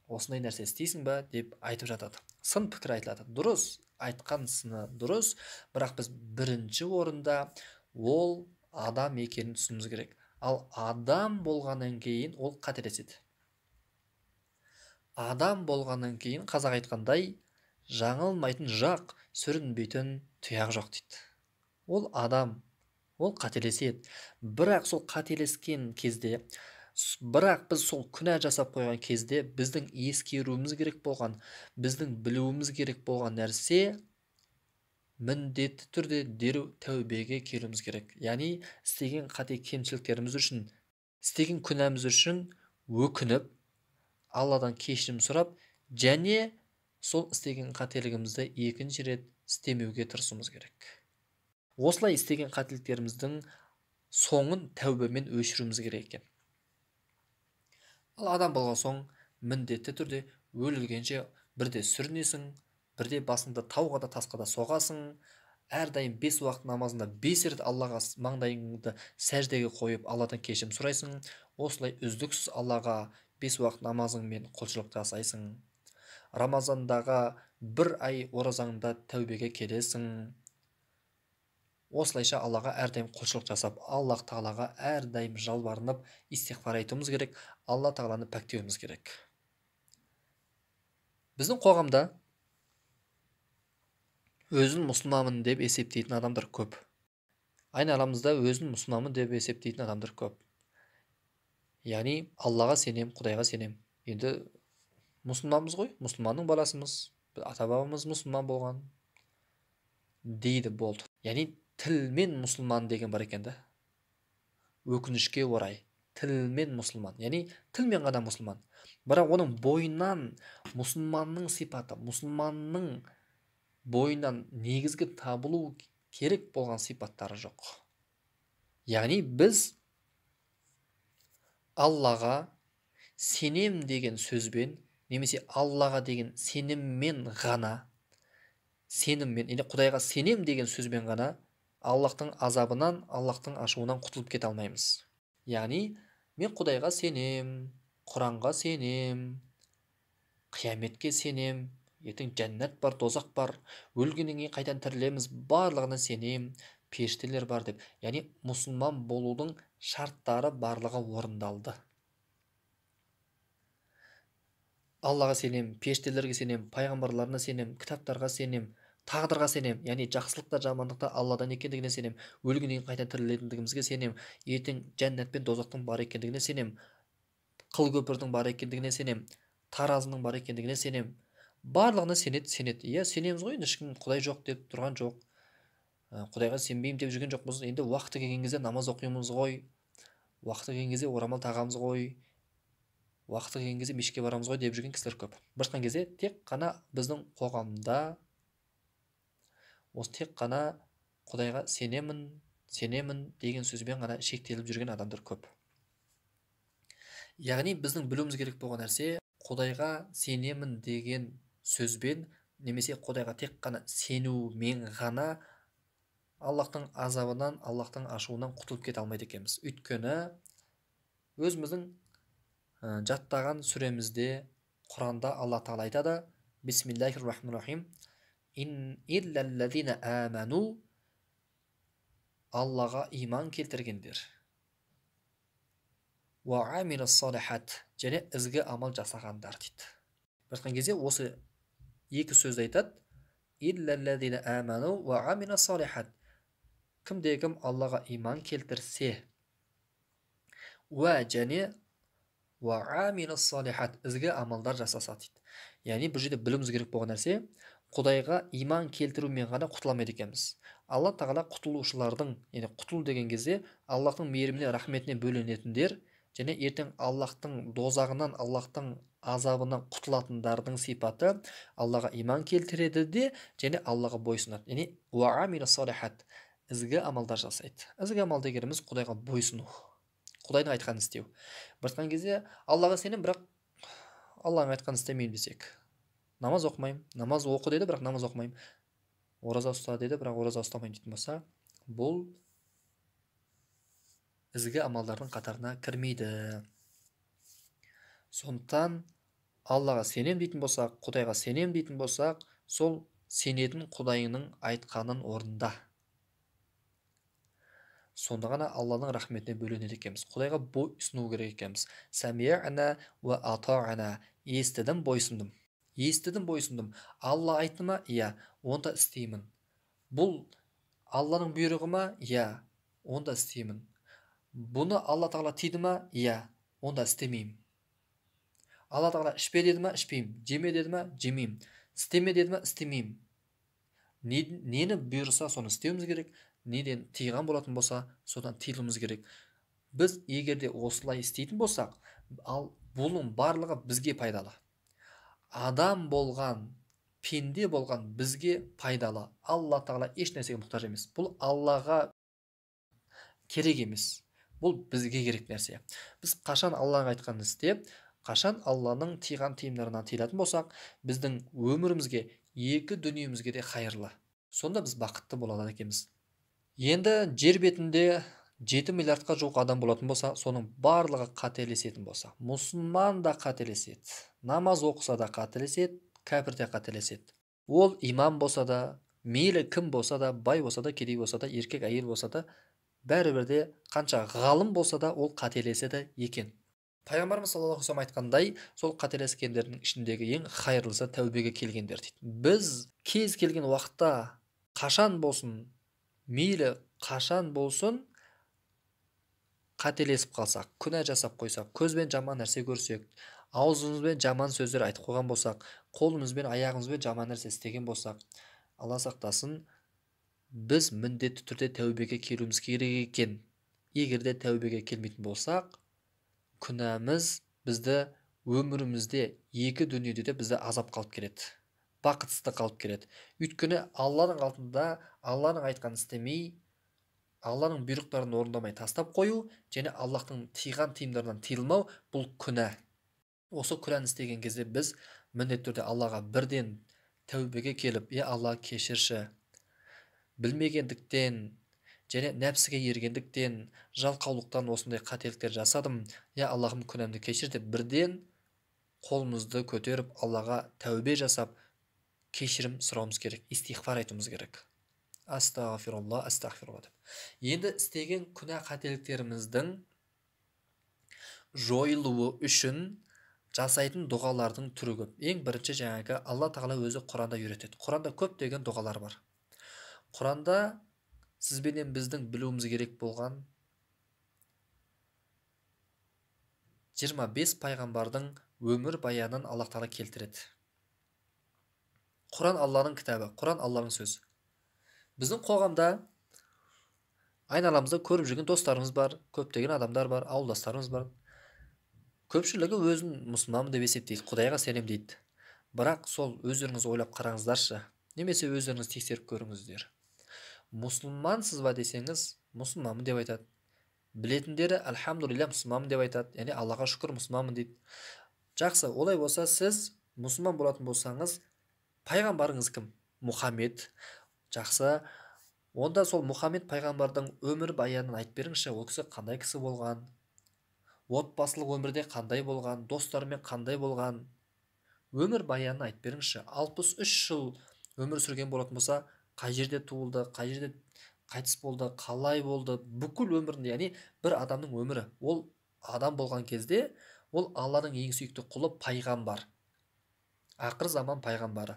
Speaker 1: осындай нәрсе істейсің ба деп айтып жатады. Сын пікір айтылады. Дұрыс, айтқан сыны дұрыс, бірақ біз бірінші орында ол адам екенін түсінуіміз керек. Ал адам болғаннан кейін ол қателеседі. Адам болғаннан кейін қазақ айтқандай, жаңылмайтын жақ, сүрінбейтін тұяқ жоқ дейді. Ол адам, ол қателеседі. Бірақ сол қателескен кезде, бірақ біз сол күнә жасап қойған кезде біздің ескеруіміз керек болған, біздің білуіміз керек болған нәрсе міндетті түрде дереу тәубеге келуіміз керек. Яғни істеген қате кемшіліктеріміз үшін, істеген күнәміз үшін өкініп, Алладан кешірім сұрап, және сол істеген қателігімізді екінші рет істемеуге тырысуымыз керек. Осылай істеген қателіктеріміздің соңын тәубемен өшіруіміз керек екен. Ал адам болған соң міндетті түрде өлгенше бірде сүрінесің, бірде басыңды тауға да тасқа да соғасың, әрдайым 5 уақыт намазында 5 рет Аллаға маңдайыңды сәждеге қойып Алладан кешірім сұрайсың. Осылай үздіксіз Аллаға 5 уақыт намазыңмен құлшылық жасайсың. Рамазандағы бір ай оразаңда тәубеге келесің. Осылайша Аллаға әрдайым құлшылық жасап, Аллах тағалаға әрдайым жалбарынып, истиғфар айтуымыз керек, Алла тағаланы пәктеуіміз керек. Біздің қоғамда өзін мұсылманмын деп есептейтін адамдар көп. Айналамызда өзін мұсылманмын деп есептейтін адамдар көп. Яғни Аллаға сенем, Құдайға сенем. Енді мұсылманбыз ғой, мұсылманның баласымыз, ата-бабамыз мұсылман болған дейді болды. Яғни тілмен мұсылман деген бар екен да. Өкінішке орай тілмен мұсылман, яғни тілмен ғана мұсылман. Бірақ оның бойынан мұсылманның сипаты, мұсылманның бойынан негізгі табылу керек болған сипаттары жоқ. Яғни біз Аллаға сенем деген сөзбен, немесе Аллаға деген сеніммен ғана, сеніммен, яғни Құдайға сенем деген сөзбен ғана Аллахтың азабынан, Аллахтың ашуынан құтылып кете алмаймыз. Яғни мен Құдайға сенем, Құранға сенем, қияметке сенем, ертең жәннат бар, тозақ бар, өлгеннен кейін қайтадан тірілеміз, барлығына сенем, періштелер бар деп. Яғни мұсылман болудың шарттары барлығы орындалды. Аллаға сенем, періштелерге сенем, пайғамбарларына сенем, кітаптарға сенем, тағдырға сенем, яғни жақсылық та жамандық та Алладан екендігіне сенем, өлгеннен кейін қайта тірілетіндігімізге сенем, ертең жәннат пен тозақтың бар екендігіне сенем, қыл көпірдің бар екендігіне сенем, таразының бар екендігіне сенем. Барлығына сенеді, сенеді. Иә, сенеміз ғой, енді ешкім Құдай жоқ деп тұрған жоқ. Құдайға сенбеймін деп жүрген жоқпыз. Енді уақыты келген кезде намаз оқимыз ғой, уақыты келген кезде орамал тағамыз ғой, уақыты келген кезде мешітке барамыз ғой деп жүрген кісілер көп. Бір айтқан кезде тек қана біздің қоғамда осы тек қана Құдайға сенемін, сенемін деген сөзбен ғана шектеліп жүрген адамдар көп. Яғни біздің білуіміз керек болған нәрсе, Құдайға сенемін деген сөзбен немесе Құдайға тек қана сенумен ғана Аллахтың азабынан, Аллахтың ашуынан құтылып кете алмайды екенбіз. Өйткені өзіміздің жаттаған сүремізде, Құранда Алла Тағала айтады: Бисмиллахир-рахманир-рахим. Илләлләзина аману, Аллаға иман келтіргендер. Уа амилус-салихат, және ізгі амал жасағандар дейді. Бір айтқан кезде осы екі сөзді айтады. Илләлләзина аману уа амилус-салихат. Кімде кім Аллаға иман келтірсе, уа және уа амилус-салихат, ізгі амалдар жасаса дейді. Яғни бұл жерде білуіміз керек болған нәрсе, Құдайға иман келтірумен ғана құтыла алмайды екенбіз. Алла тағала құтылушылардың, яғни құтылу деген кезде Аллахтың мейіріміне, рахметіне бөленетіндер және ертең Аллахтың дозағынан, Аллахтың азабынан құтылатындардың сипаты Аллаға иман келтіреді де және Аллаға бойсұнады. Яғни уа амилус-салихат, ізгі амалдар жасайды. Ізгі амал дегеніміз Құдайға бойсыну, Құдайдың айтқанын істеу. Бір айтқан кезде Аллаға сенемін, бірақ Алланың айтқанын істемеймін десек, намаз оқымаймын, намаз оқы деді, бірақ намаз оқымаймын, ораза ұста деді, бірақ ораза ұстамаймын дейтін болса, бұл ізгі амалдардың қатарына кірмейді. Сондықтан Аллаға сенем дейтін болсақ, Құдайға сенем дейтін болсақ, сол сенетін Құдайыңның айтқанын орында. Сонда ғана Алланың рахметіне бөленеді екенбіз. Құдайға бойсыну керек екенбіз. Сәми'на уа ата'на, естідім, бойсындым. Естідім, бойсындым. Алла айтты ма? Иә, онда істеймін. Бұл Алланың бұйрығы ма? Иә, онда істеймін. Бұны Алла тағала тыйды ма? Иә, онда істемеймін. Алла тағала ішпе деді ма? Ішпеймін. Жеме деді ма? Жемеймін. Істеме деді ма? Істемеймін. Нені бұйырса, соны істеуіміз керек. Неден тыйған болатын болса, содан тыйылуымыз керек. Біз егер де осылай істейтін болсақ, ал бұның барлығы бізге пайдалы. Адам болған, пенде болған бізге пайдалы. Алла тағала еш нәрсеге мұқтаж емес. Бұл Аллаға керек емес. Бұл бізге керек нәрсе. Біз қашан Алланың айтқанын істеп, қашан Алланың тыйған тыйымдарынан тыйылатын болсақ, біздің өмірімізге, екі дүниемізге де хайырлы. Сонда біз бақытты бола алады екенбіз. Енді жер бетінде 7 миллиардқа жуық адам болатын болса, соның барлығы қателесетін болса, мұсылман да қателеседі, намаз оқыса да қателеседі, кәпір де қателеседі. Ол имам болса да, мейлі кім болса да, бай болса да, кедей болса да, еркек әйел болса да, бәрібір де қанша ғалым болса да, ол қателеседі екен. Пайғамбарымыз саллаллаху алейхи вассалам айтқандай, сол қателескендердің ішіндегі ең хайырлысы тәубеге келгендер дейді. Біз кез келген уақытта, қашан болсын, мейлі қашан болсын, қателесіп қалсақ, күнә жасап қойсақ, көзбен жаман нәрсе көрсек, аузымызбен жаман сөздер айтып қойған болсақ, қолымызбен, аяғымызбен жаман нәрсе істеген болсақ, Алла сақтасын, біз міндетті түрде тәубеге келуіміз керек екен. Егер де тәубеге келмейтін болсақ, күнәміз бізді өмірімізде, екі дүниеде де бізді азап қалып келеді, бақытсыздық қалып келеді. Өйткені Алланың алдында Алланың айтқанын істемей, Алланың бұйрықтарын орындамай тастап қою және Аллахтың тыйған тыйымдарынан тыйылмау бұл күнә. Осы күнәні істеген кезде біз міндетті түрде Аллаға бірден тәубеге келіп, е Алла кешірші, білмегендіктен және нәпсіге ергендіктен, жалқаулықтан осындай қателіктер жасадым, е Аллахым күнәмді кешір деп бірден қолымызды көтеріп Аллаға тәубе жасап кешірім сұрауымыз керек, истиғфар айтуымыз керек. Астағфирулла, астағфирулла деп. Енді істеген күнә қателіктеріміздің жойылуы үшін жасайтын дұғалардың түрі көп. Ең бірінші жаңағы Алла тағала өзі Құранда үйретеді. Құранда көптеген дұғалар бар. Құранда сізбенен біздің білуіміз керек болған 25 пайғамбардың өмір баянын Аллах тағала келтіреді. Құран Алланың кітабы, Құран Алланың сөзі. Біздің қоғамда айналамызда көріп жүрген достарымыз бар, көптеген адамдар бар, ауылдастарымыз бар. Көпшілігі өзін мұсылманмын деп есептейді, Құдайға сенемін дейді. Бірақ сол өздеріңіз ойлап қараңыздаршы, немесе өздеріңіз тексеріп көріңіздер. Мұсылмансыз ба десеңіз, мұсылманмын деп айтады. Білетіндері альхамдулилля мұсылманмын деп айтады, яғни Аллаға шүкір мұсылманмын дейді. Жақсы, олай болса сіз мұсылман болатын болсаңыз, пайғамбарыңыз кім? Мұхаммед. Жақсы, онда сол Мұхаммед пайғамбардың өмір баянын айтып беріңізші, ол кісі қандай кісі болған, отбасылық өмірде қандай болған, достарымен қандай болған, өмір баянын айтып беріңізші. 63 жыл Өмір сүрген болатын болса, қай жерде туылды, қай жерде қайтыс болды, қалай болды, бүкіл өмірінде, яғни бір адамның өмірі. Ол адам болған кезде, ол Алланың ең сүйікті құлы пайғамбар. Ақыр заман пайғамбары.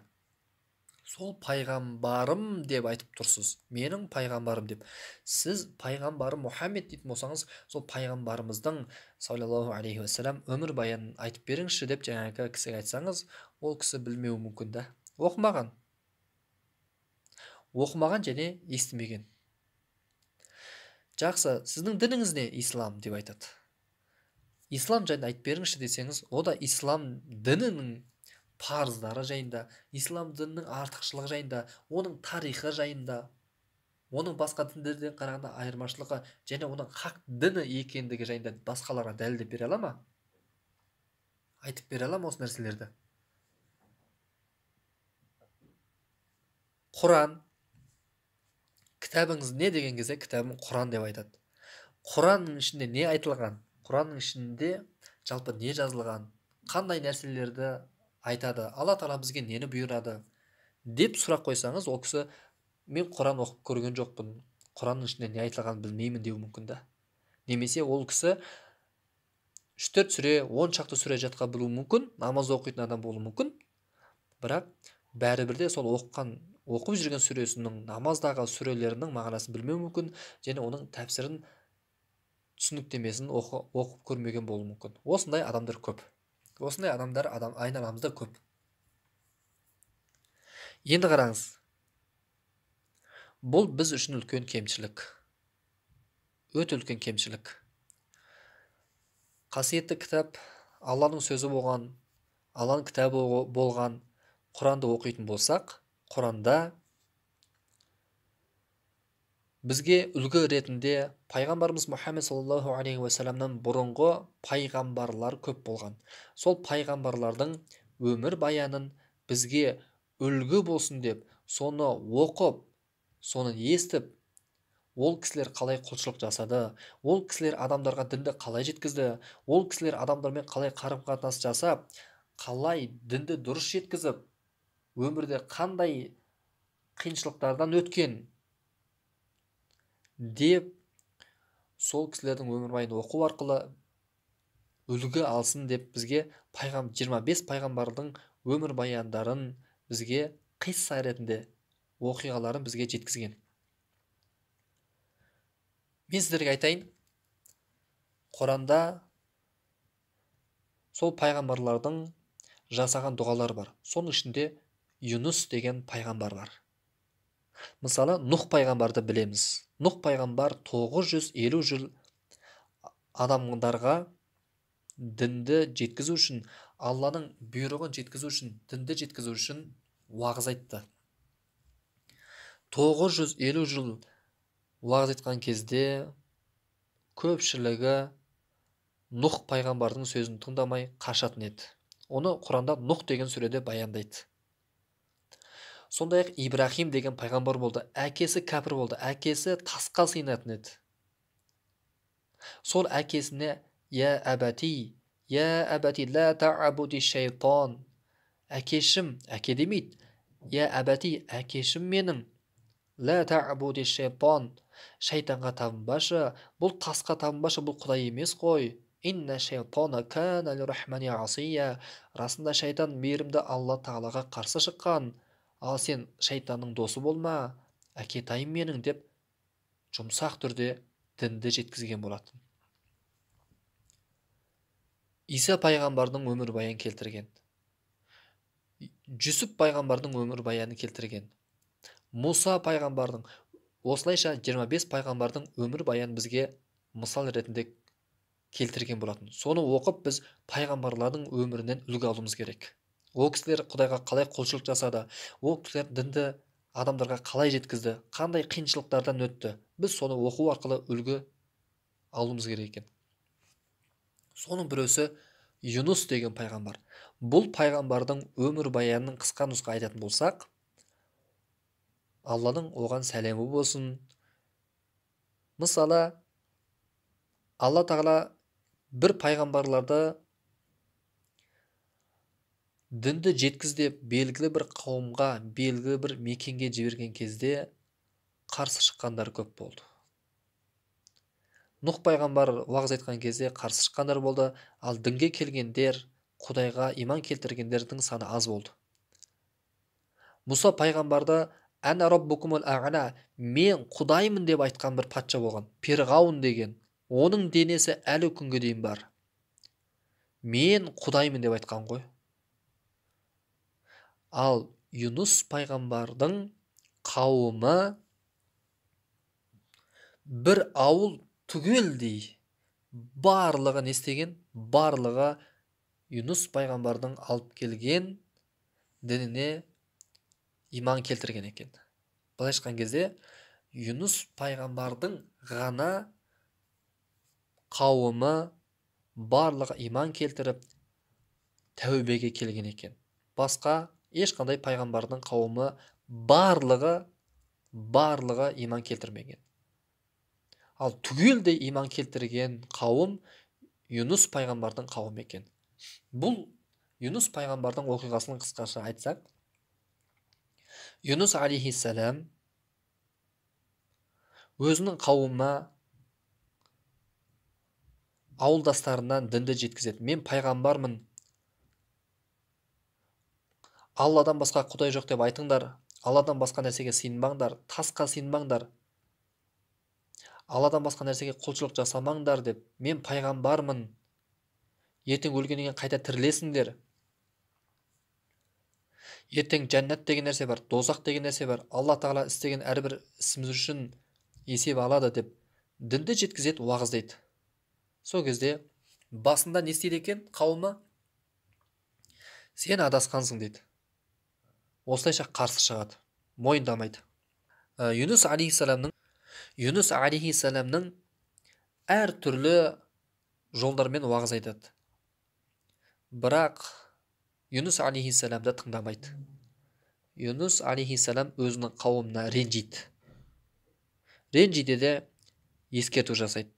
Speaker 1: Сол пайғамбарым деп айтып тұрсыз. Менің пайғамбарым деп. Сіз пайғамбарым Мұхаммед дейтін болсаңыз, сол пайғамбарымыздың саллаллаху алейхи уассалам өмір баянын айтып беріңізші деп жаңағы кісіге айтсаңыз, ол кісі білмеуі мүмкін да. Оқымаған. Оқымаған және естімеген. Жақсы, сіздің дініңіз не? Ислам деп айтады. Ислам жайында айтып беріңізші десеңіз, о да ислам дінінің парыздары жайында, ислам дінінің артықшылығы жайында, оның тарихы жайында, оның басқа діндерден қарағанда айырмашылығы және оның хақ діні екендігі жайында басқаларға дәлелдеп бере ала ма? Айтып бере ала ма осы нәрселерді? Құран. Кітабыңыз не деген кезде кітабым Құран деп айтады. Құранның ішінде не айтылған? Құранның ішінде жалпы не жазылған? Қандай нәрселерді айтады? Алла тағала бізге нені бұйырады деп сұрақ қойсаңыз, ол кісі мен Құран оқып көрген жоқпын, Құранның ішінде не айтылғанын білмеймін деуі мүмкін да. Немесе ол кісі 3-4 сүре, 10 шақты сүре жатқа білуі мүмкін, намаз оқитын адам болуы мүмкін, бірақ бәрібір де сол оқып жүрген сүресінің, намаздағы сүрелерінің мағынасын білмеуі мүмкін және оның тәпсірін, түсініктемесін оқып көрмеген болуы мүмкін. Осындай адамдар көп. Осындай адамдар айналамызда көп. Енді қараңыз. Бұл біз үшін үлкен кемшілік. Өте үлкен кемшілік. Қасиетті кітап, Алланың сөзі болған, Алланың кітабы болған Құранды оқитын болсақ, Құранда бізге үлгі ретінде пайғамбарымыз Мұхаммед саллаллаху алейхи уассаламнан бұрынғы пайғамбарлар көп болған. Сол пайғамбарлардың өмір баянын бізге үлгі болсын деп, соны оқып, соны естіп, ол кісілер қалай құлшылық жасады, ол кісілер адамдарға дінді қалай жеткізді, ол кісілер адамдармен қалай қарым-қатынас жасап, қалай дінді дұрыс жеткізіп, өмірде қандай қиыншылықтардан өткен деп сол кісілердің өмірбаянын оқу арқылы үлгі алсын деп бізге 25 пайғамбардың өмірбаяндарын бізге қисса ретінде оқиғаларын бізге жеткізген. Мен сіздерге айтайын, Құранда сол пайғамбарлардың жасаған дұғалары бар. Соның ішінде Юнус деген пайғамбар бар. Мысалы, Нұх пайғамбарды білеміз. Нұх пайғамбар 950 жыл адамдарға дінді жеткізу үшін, Алланың бұйрығын жеткізу үшін, дінді жеткізу үшін уағыз айтты. 950 жыл уағыз айтқан кезде көпшілігі Нұх пайғамбардың сөзін тыңдамай қашатын еді. Оны Құранда Нұх деген сүреде баяндайды. Сондай-ақ Ибрахим деген пайғамбар болды. Әкесі кәпір болды. Әкесі тасқа сыйынатын еді. Сол әкесіне «Я әбәти, я әбәти, ла та'абуди шайтан». Әкешім, әке демейді. «Я әбәти, әкешім менің. Ла та'абуди шайтан». Шайтанға табынбашы, бұл тасқа табынбашы, бұл Құдай емес қой. Инна шайтана кана лиррахмани асия. Расында шайтан мейірімді Алла тағалаға қарсы шыққан. Ал сен шайтанның досы болма, әкетайым менің деп жұмсақ түрде дінді жеткізген болатын. Иса пайғамбардың өмірбаянын келтірген. Жүсіп пайғамбардың өмірбаянын келтірген. Мұса пайғамбардың, осылайша 25 пайғамбардың өмірбаянын бізге мысал ретінде келтірген болатын. Соны оқып біз пайғамбарлардың өмірінен үлгі алуымыз керек. Ол кісілер Құдайға қалай құлшылық жасады, ол кісілер дінді адамдарға қалай жеткізді, қандай қиыншылықтардан өтті. Біз соны оқу арқылы үлгі алуымыз керек екен. Соның біреусі Юнус деген пайғамбар. Бұл пайғамбардың өмірбаянын қысқа нұсқа айтатын болсақ, Алланың оған сәлемі болсын. Мысалы, Алла тағала бір пайғамбарларды Дінді жеткіз деп белгілі бір қауымға, белгілі бір мекенге жіберген кезде қарсы шыққандар көп болды. Нұх пайғамбар уағыз айтқан кезде қарсы шыққандар болды, ал дінге келгендер, Құдайға иман келтіргендердің саны аз болды. Мұса пайғамбарды «Әна раббукумул а'ла», мен Құдаймын деп айтқан бір патша болған, Перғауын деген. Оның денесі әлі күнге дейін бар. Мен Құдаймын деп айтқан ғой. Ал Юнус пайғамбардың қауымы бір ауыл түгелдей барлығы не істеген? Барлығы Юнус пайғамбардың алып келген дініне иман келтірген екен. Былайша айтқан кезде Юнус пайғамбардың ғана қауымы барлығы иман келтіріп тәубеге келген екен. Басқа ешқандай пайғамбардың қауымы барлығы иман келтірмеген. Ал түгелдей иман келтірген қауым Юнус пайғамбардың қауымы екен. Бұл Юнус пайғамбардың оқиғасын қысқаша айтсақ, Юнус алейхиссалам өзінің қауымына, ауылдастарынан дінді жеткізеді. Мен пайғамбармын, Алладан басқа құдай жоқ деп айтыңдар, Алладан басқа нәрсеге сыйынбаңдар, тасқа сыйынбаңдар, Алладан басқа нәрсеге құлшылық жасамаңдар деп, мен пайғамбармын, ертең өлгеннен кейін қайта тірілесіңдер, ертең жәннат деген нәрсе бар, дозақ деген нәрсе бар, Алла тағала істеген әрбір ісіміз үшін есеп алады деп дінді жеткізеді, уағыздайды. Сол кезде басында не істейді екен қауымы? Сен адасқансың дейді. Осылайша қарсы шығады, мойындамайды. Юнус алейхиссаламның әр түрлі жолдармен уағыз айтады. Бірақ Юнус алейхиссаламды тыңдамайды. Юнус алейхиссалам өзінің қауымына ренжиді. Ренжиді де ескерту жасайды.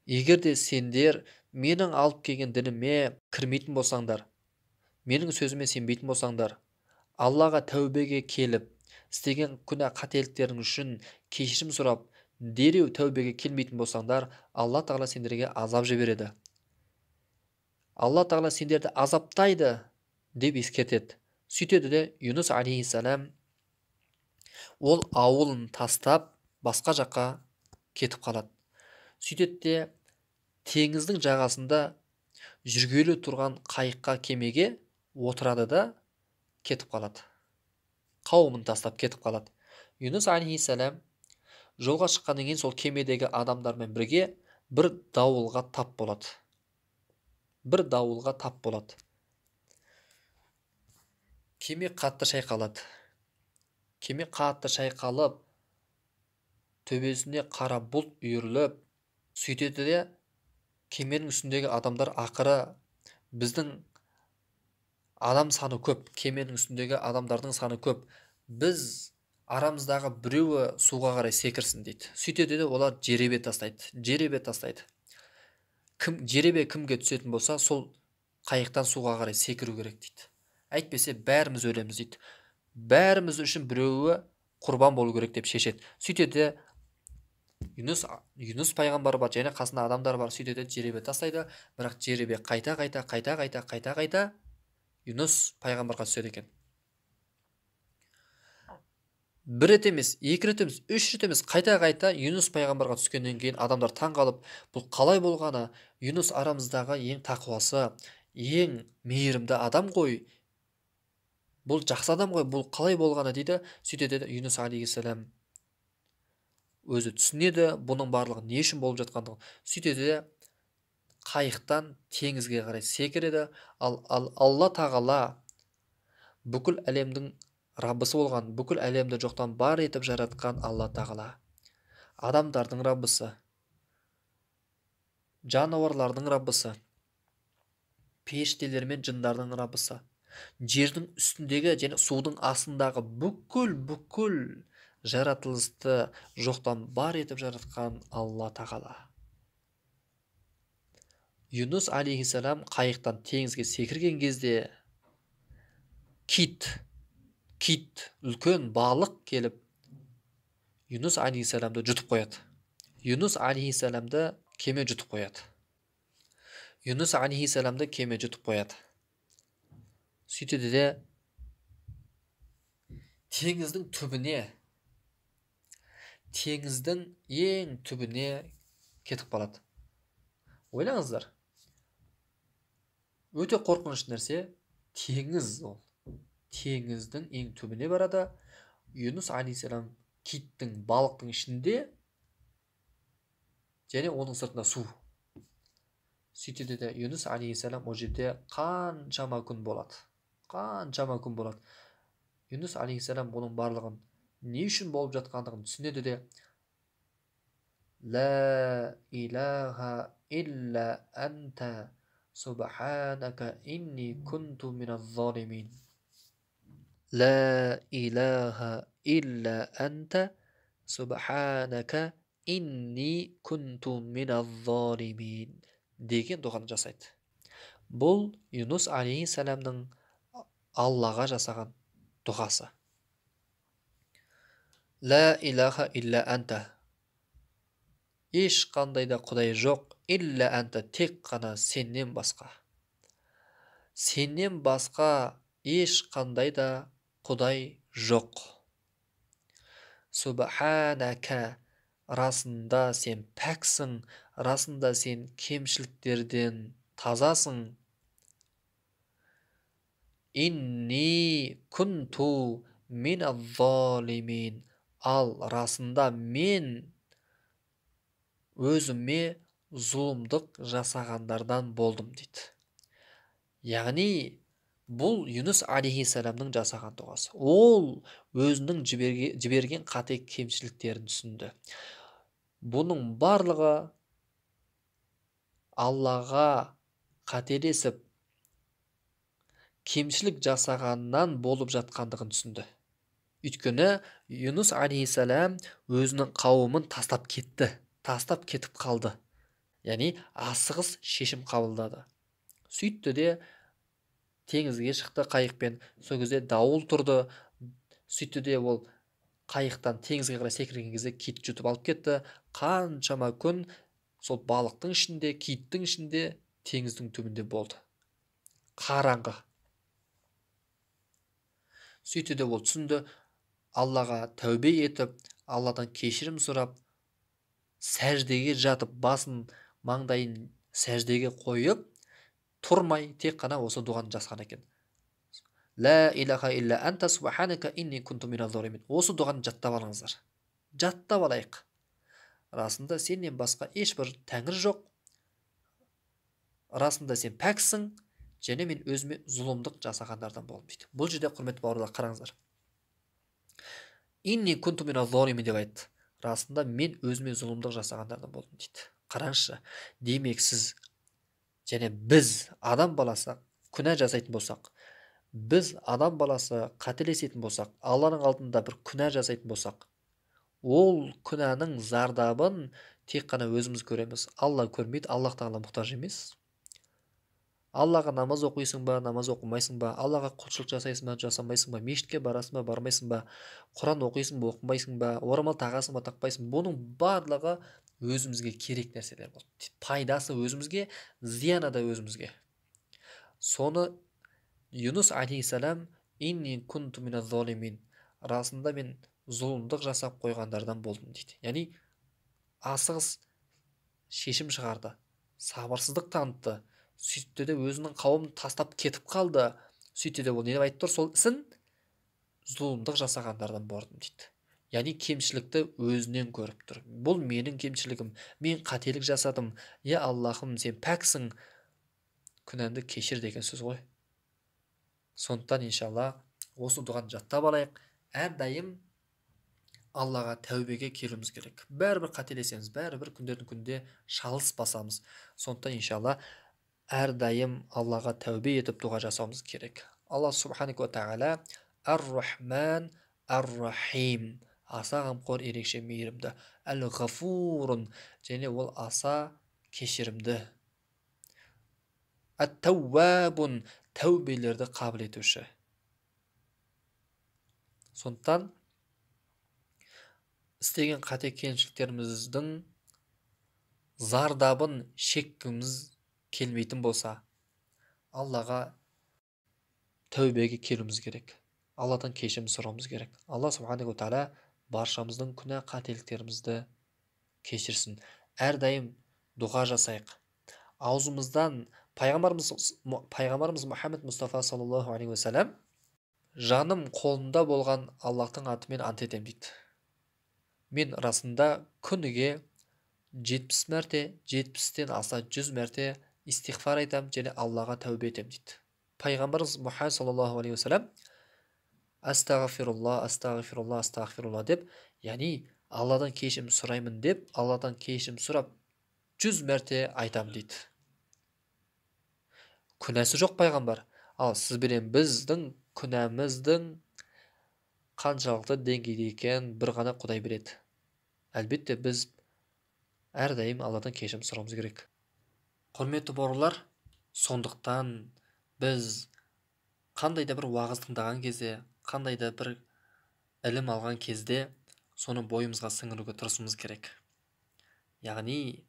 Speaker 1: Егер де сендер менің алып келген дініме кірмейтін болсаңдар, менің сөзіме сенбейтін болсаңдар, Аллаға тәубеге келіп, істеген күнә қателіктерің үшін кешірім сұрап, дереу тәубеге келмейтін болсаңдар, Алла тағала сендерге азап жібереді. Алла тағала сендерді азаптайды деп ескертеді. Сөйтеді де Юнус алейхиссалам ол ауылын тастап басқа жаққа кетіп қалады. Сөйтеді де теңіздің жағасында жүргелі тұрған қайыққа, кемеге отырады да кетіп қалады. Қауымын тастап кетіп қалады. Юнус алейхиссалам жолға шыққаннан кейін сол кемедегі адамдармен бірге бір дауылға тап болады. Бір дауылға тап болады. Кеме қатты шайқалады. Кеме қатты шайқалып, төбесіне қара бұлт үйіріліп, сөйтеді де кеменің үстіндегі адамдар ақыры біздің адам саны көп, кеменің үстіндегі адамдардың саны көп, біз арамыздағы біреуі суға қарай секірсін дейді. Сөйтеді де олар жеребе тастайды, жеребе тастайды. Кім жеребе кімге түсетін болса, сол қайықтан суға қарай секіру керек дейді. Әйтпесе бәріміз өлеміз дейді. Бәріміз үшін біреуі құрбан болу керек деп шешеді. Сөйтеді Юнус пайғамбар бар, және қасында адамдар бар. Сөйтеді жеребе тастайды, бірақ жеребе қайта-қайта, қайта-қайта, қайта-қайта Юнус пайғамбарға түседі екен. Бір рет емес, екі рет емес, үш рет емес, қайта-қайта Юнус пайғамбарға түскеннен кейін адамдар таң қалып, бұл қалай болғаны? Юнус арамыздағы ең тақуасы, ең мейірімді адам ғой, бұл жақсы адам ғой, бұл қалай болғаны дейді. Сөйтеді Юнус алейхиссалам өзі түсінеді бұның барлығы не үшін болып жатқандығын. Сөйтеді де қайықтан теңізге қарай секіреді. Ал Алла тағала бүкіл әлемдің Раббысы болған, бүкіл әлемді жоқтан бар етіп жаратқан Алла тағала, адамдардың Раббысы, жануарлардың Раббысы, періштелер мен жындардың Раббысы, жердің үстіндегі және судың астындағы бүкіл жаратылысты жоқтан бар етіп жаратқан Алла тағала. Юнус алейхиссалам қайықтан теңізге секірген кезде Кит үлкен балық келіп Юнус алейхиссаламды жұтып қояды. Юнус алейхиссаламды кеме жұтып қояды. Юнус алейхиссаламды кеме жұтып қояды. Сөйтеді де теңіздің түбіне, теңіздің ең түбіне кетіп қалады. Ойлаңыздар, өте қорқынышты нәрсе теңіз ол. Теңіздің ең түбіне барады. Юнус алейхиссалам киттің, балықтың ішінде және оның сыртында су. Сөйтеді де Юнус алейхиссалам ол жерде қаншама күн болады. Қаншама күн болады. Юнус алейхиссалам бұның барлығын не үшін болып жатқандығын түсінеді де, Ла илаха илля анта субханака инни кунту миназ-залимин. Ла илаха илля анта субханака инни кунту миназ-залимин деген дұғаны жасайды. Бұл Юнус алейхиссаламның Аллаға жасаған дұғасы. Ла илаха илля анта, ешқандай да құдай жоқ, илля анта, тек қана сеннен басқа. Сеннен басқа ешқандай да құдай жоқ. Субханака, расында сен пәксің, расында сен кемшіліктерден тазасың. Инни кунту миназ-залимин, ал расында мен өзіме зұлымдық жасағандардан болдым дейді. Яғни бұл Юнус алейхиссаламның жасаған дұғасы. Ол өзінің жіберген қате кемшіліктерін түсінді. Бұның барлығы Аллаға қателесіп кемшілік жасағаннан болып жатқандығын түсінді. Өйткені Юнус алейхиссалам өзінің қауымын тастап кетті, тастап кетіп қалды. Яғни асығыс шешім қабылдады. Сөйтті де теңізге шықты қайықпен. Сол кезде дауыл тұрды. Сөйтті де ол қайықтан теңізге қарай секірген кезде кит жұтып алып кетті. Қаншама күн сол балықтың ішінде, киттің ішінде, теңіздің түбінде болды. Қараңғы. Сөйтті де ол түсінді, Аллаға тәубе етіп, Алладан кешірім сұрап, сәждеге жатып, басын, маңдайын сәждеге қойып, тұрмай тек қана осы дұғаны жасаған екен. Ла илаха илля анта субханака инни кунту миназ-залимин. Осы дұғаны жаттап алыңыздар. Жаттап алайық. Расында сенен басқа ешбір тәңір жоқ. Расында сен пәксің, және мен өзіме зұлымдық жасағандардан болдым дейді. Бұл жерде, құрметті бауырлар, қараңыздар. Инни кунту миназ-залимин деп айтты. Расында мен өзіме зұлымдық жасағандардан болдым дейді. Қараңызшы, демек сіз және біз адам баласы күнә жасайтын болсақ, біз адам баласы қателесетін болсақ, Алланың алдында бір күнә жасайтын болсақ, ол күнәнің зардабын тек қана өзіміз көреміз. Алла көрмейді, Аллах тағала мұқтаж емес. Аллаға намаз оқисың ба, намаз оқымайсың ба, Аллаға құлшылық жасайсың ба, жасамайсың ба, мешітке барасың ба, бармайсың ба, Құран оқисың ба, оқымайсың ба, орамал тағасың ба, тақпайсың, бұның барлығы өзімізге керек нәрселер болды. Пайдасы өзімізге, зияны да өзімізге. Соны Юнус алейхиссалам инни кунту миназ-залимин, расында мен зұлымдық жасап қойғандардан болдым дейді. Яғни асығыс шешім шығарды, сабырсыздық танытты. Сөйтті де өзінің қауымын тастап кетіп қалды. Сөйтті де ол не деп айтып тұр? Сол ісін зұлымдық жасағандардан болдым дейді. Яғни кемшілікті өзінен көріп тұр. Бұл менің кемшілігім, мен қателік жасадым. Я Аллахым, сен пәксің, күнәмді кешір деген сөз ғой. Сондықтан иншалла осы дұғаны жаттап алайық. Әрдайым Аллаға тәубеге келуіміз керек. Бәрібір қателесеміз, бәрібір күндердің күнде шалыс басамыз. Сондықтан иншалла әрдайым Аллаға тәубе етіп дұға жасауымыз керек. Алла субханаху ва тағала Ар-Рахман Ар-Рахим, аса қамқор, ерекше мейірімді, Әл-Ғафурун, және ол аса кешірімді, Ат-Тәуабун, тәубелерді қабыл етуші. Сондықтан істеген қате кемшіліктеріміздің зардабын шеккіміз келмейтін болса, Аллаға тәубеге келуіміз керек. Алладан кешірім сұрауымыз керек. Алла субханаху ва тағала баршамыздың күнә қателіктерімізді кешірсін. Әрдайым дұға жасайық. Аузымыздан пайғамбарымыз Мұхаммед Мұстафа саллаллаху алейхи уассалам жаным қолында болған Аллахтың атымен ант етемін дейді. Мен расында күніге 70 мәрте, 70-тен аса 100 мәрте истиғфар айтам және Аллаға тәубе етемін дейді. Пайғамбарымыз Мұхаммед саллаллаху алейхи уассалам астағфирулла, астағфирулла, астағфирулла деп, яғни Алладан кешірім сұраймын деп, Алладан кешірім сұрап 100 мәрте айтам дейді. Күнәсі жоқ пайғамбар. Ал сіз бенен біздің күнәміздің қаншалықты деңгейде екенін бір ғана Құдай біледі. Әлбетте біз әрдайым Алладан кешірім сұрауымыз керек. Құрметті бауырлар, сондықтан біз қандай да бір уағыз тыңдаған кезде, қандай да бір ілім алған кезде соны бойымызға сіңіруге тырысуымыз керек. Яғни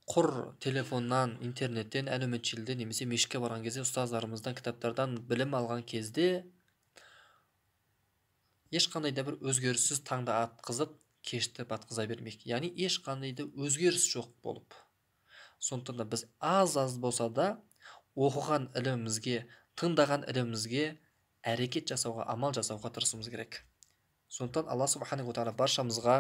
Speaker 1: құр телефоннан, интернеттен, әлеуметтік желіден немесе мешітке барған кезде ұстаздарымыздан, кітаптардан білім алған кезде ешқандай да бір өзгеріссіз таңды атқызып, кешті батқыза бермек. Яғни ешқандай да өзгеріс жоқ болып. Сондықтан да біз аз-аз болса да оқыған ілімімізге, тыңдаған ілімімізге әрекет жасауға, амал жасауға тырысуымыз керек. Сондықтан Алла субханаху ва тағала баршамызға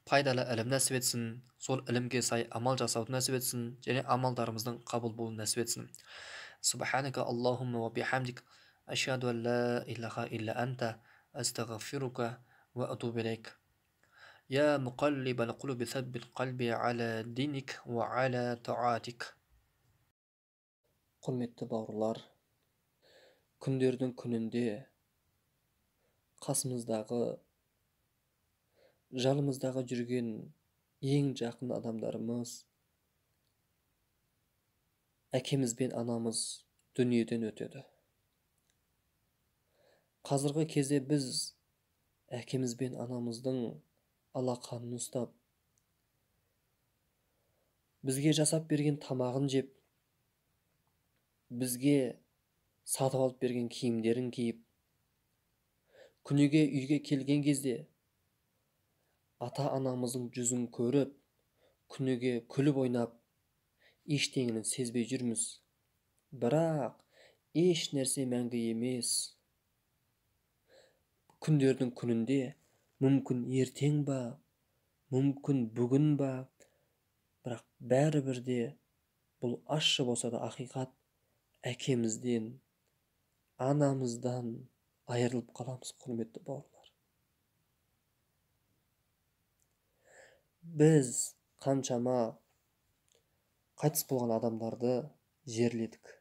Speaker 1: пайдалы ілім нәсіп етсін, сол ілімге сай амал жасауды нәсіп етсін және амалдарымыздың қабыл болуын нәсіп етсін. Субханака Аллахумма ва бихамдик, ашхаду ан ла илаха илля анта, астағфирука ва атубу илейк. Я муқаллибал қулуби саббит қалби аля диник ва аля таатик. Құрметті бауырлар, күндердің күнінде қасымыздағы, жанымыздағы жүрген ең жақын адамдарымыз, әкеміз бен анамыз дүниеден өтеді. Қазіргі кезде біз әкеміз бен анамыздың алақанын ұстап, бізге жасап берген тамағын жеп, бізге сатып алып берген киімдерін киіп, күніге үйге келген кезде ата-анамыздың жүзін көріп, күніге күліп ойнап, ештеңені сезбей жүрміз. Бірақ еш нәрсе мәңгі емес. Күндердің күнінде мүмкін ертең ба, мүмкін бүгін ба, бірақ бәрібір де бұл ащы болса да ақиқат, әкемізден, анамыздан айырылып қаламыз, құрметті бауырлар. Біз қаншама қайтыс болған адамдарды жерледік.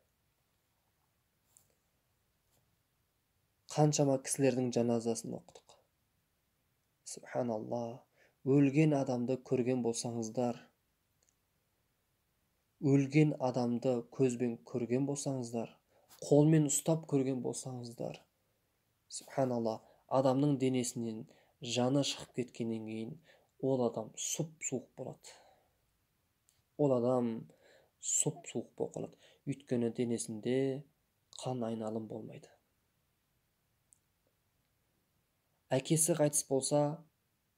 Speaker 1: Қаншама кісілердің жаназасын оқыдық. Субханалла, өлген адамды көрген болсаңыздар, өлген адамды көзбен көрген болсаңыздар, қолмен ұстап көрген болсаңыздар, субханалла, адамның денесінен жаны шығып кеткеннен кейін ол адам сұп-суық болады. Ол адам сұп-суық болып қалады. Өйткені денесінде қан айналым болмайды. Әкесі қайтыс болса,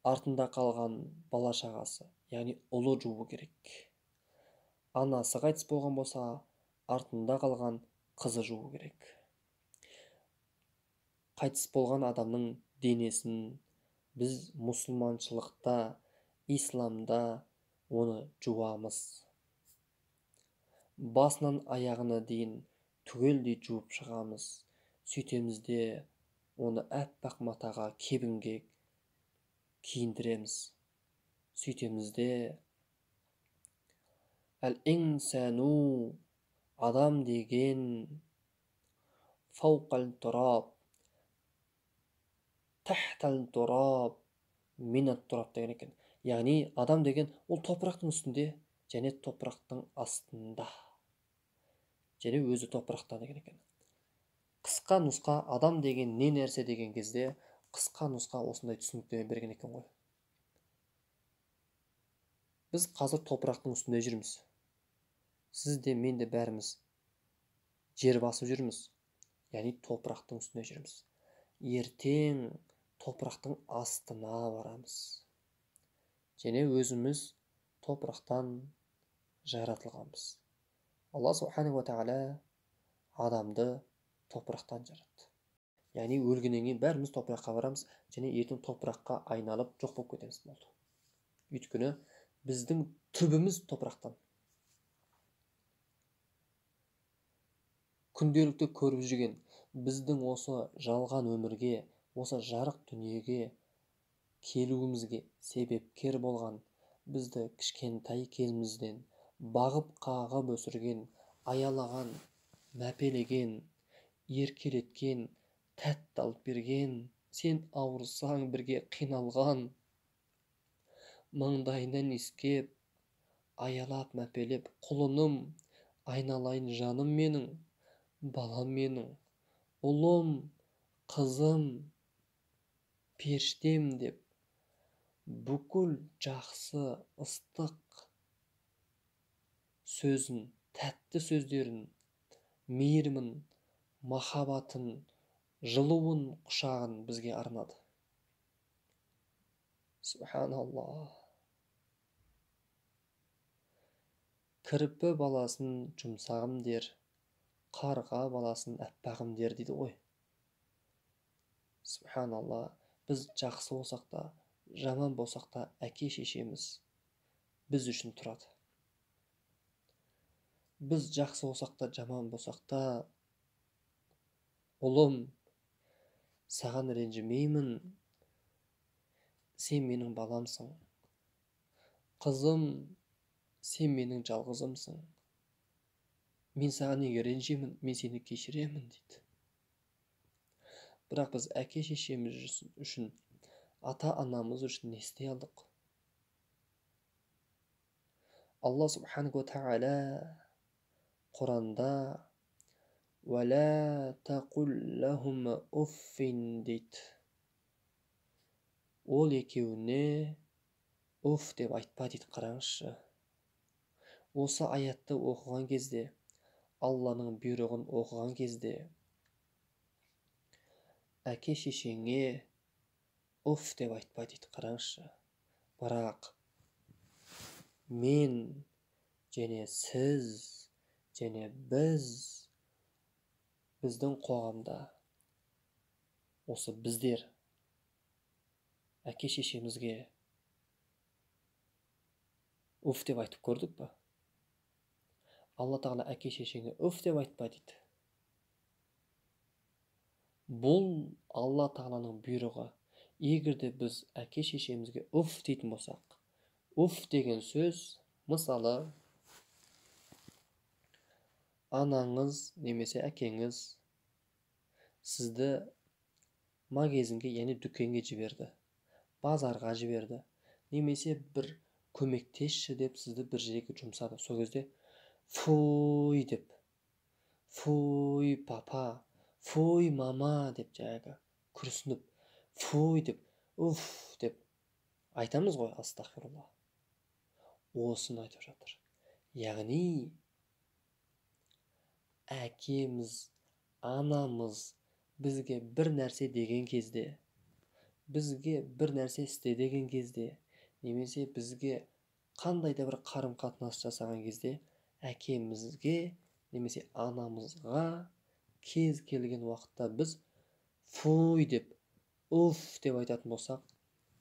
Speaker 1: артында қалған бала шағасы, яғни ұлы жуу керек. Анасы қайтыс болған болса, артында қалған қызы жуу керек. Қайтыс болған адамның денесін біз мұсылманшылықта, исламда оны жуамыз. Басынан аяғына дейін түгелдей жуып шығамыз. Сөйтеміз де оны әппақ матаға, кебінге киіндіреміз. Сөйтеміз де әл-инсану, адам деген фауқал тураб, тахтал тураб, минат тураб деген екен. Яғни адам деген ол топырақтың үстінде және топырақтың астында. Және өзі топырақтан деген екен. Қысқасы Қысқа нұсқа адам деген не нәрсе деген кезде қысқа нұсқа осындай түсініктеме берген екен ғой. Біз қазір топырақтың үстінде жүрміз. Сіз де, мен де бәріміз жер басып жүрміз. Яғни топырақтың үстінде жүрміз. Ертең топырақтың астына барамыз. Және өзіміз топырақтан жаратылғанбыз. Алла субханаху ва тағала адамды топырақтан жаратты. Яғни өлгеннен кейін бәріміз топыраққа барамыз және ертең топыраққа айналып жоқ болып кетеміз болды. Өйткені біздің түбіміз топырақтан. Күнделікті көріп жүрген біздің осы жалған өмірге, осы жарық дүниеге келуімізге себепкер болған, бізді кішкентай кезімізден бағып қағып өсірген, аялаған, мәпелеген, еркелеткен, тәтті алып берген, сен ауырсаң бірге қиналған, маңдайынан иіскеп, аялап мәпелеп, құлыным, айналайын жаным менің, балам менің, ұлым, қызым, періштем деп бүкіл жақсы, ыстық сөзін, тәтті сөздерін, мейірімін, махаббатын, жылуын, құшағын бізге арнады. Субханаллах. Кірпі баласын жұмсағым дер, қарға баласын әппағым дер дейді ғой. Субханалла, біз жақсы болсақ та, жаман болсақ та әке шешеміз біз үшін тұрады. Біз жақсы болсақ та, жаман болсақ та, ұлым, саған ренжімеймін, сен менің баламсың. Қызым, сен менің жалғызымсың. Мен саған неге ренжимін, мен сені кешіремін дейді. Бірақ біз әке шешеміз үшін, ата-анамыз үшін не істей алдық? Алла субханаху ва тағала Құранда «Уәлә тақул лахума уффин» дейді. Ол екеуіне уф деп айтпа дейді, қараңызшы. Осы аятты оқыған кезде, Алланың бұйрығын оқыған кезде әке шешеңе уф деп айтпа дейді, қараңызшы. Бірақ мен және сіз және біз, біздің қоғамда осы біздер әке шешемізге уф деп айтып көрдік па? Алла тағала әке шешеңе уф деп айтпа дейді. Бұл Алла тағаланың бұйрығы. Егер де біз әке шешемізге уф дейтін болсақ, уф деген сөз, мысалы, анаңыз немесе әкеңіз сізді магазинге, яғни дүкенге жіберді, базарға жіберді, немесе бір көмектесші деп сізді бір жерге жұмсады. Сол кезде фуй деп, фуй папа, фуй мама деп жаңағы күрсініп, фуй деп, уф деп айтамыз ғой, астағфирулла. Осыны айтып жатыр. Яғни әкеміз, анамыз бізге бір нәрсе деген кезде, бізге бір нәрсе істе деген кезде, немесе бізге қандай да бір қарым-қатынас жасаған кезде әкемізге немесе анамызға кез келген уақытта біз фуй деп, уф деп айтатын болсақ,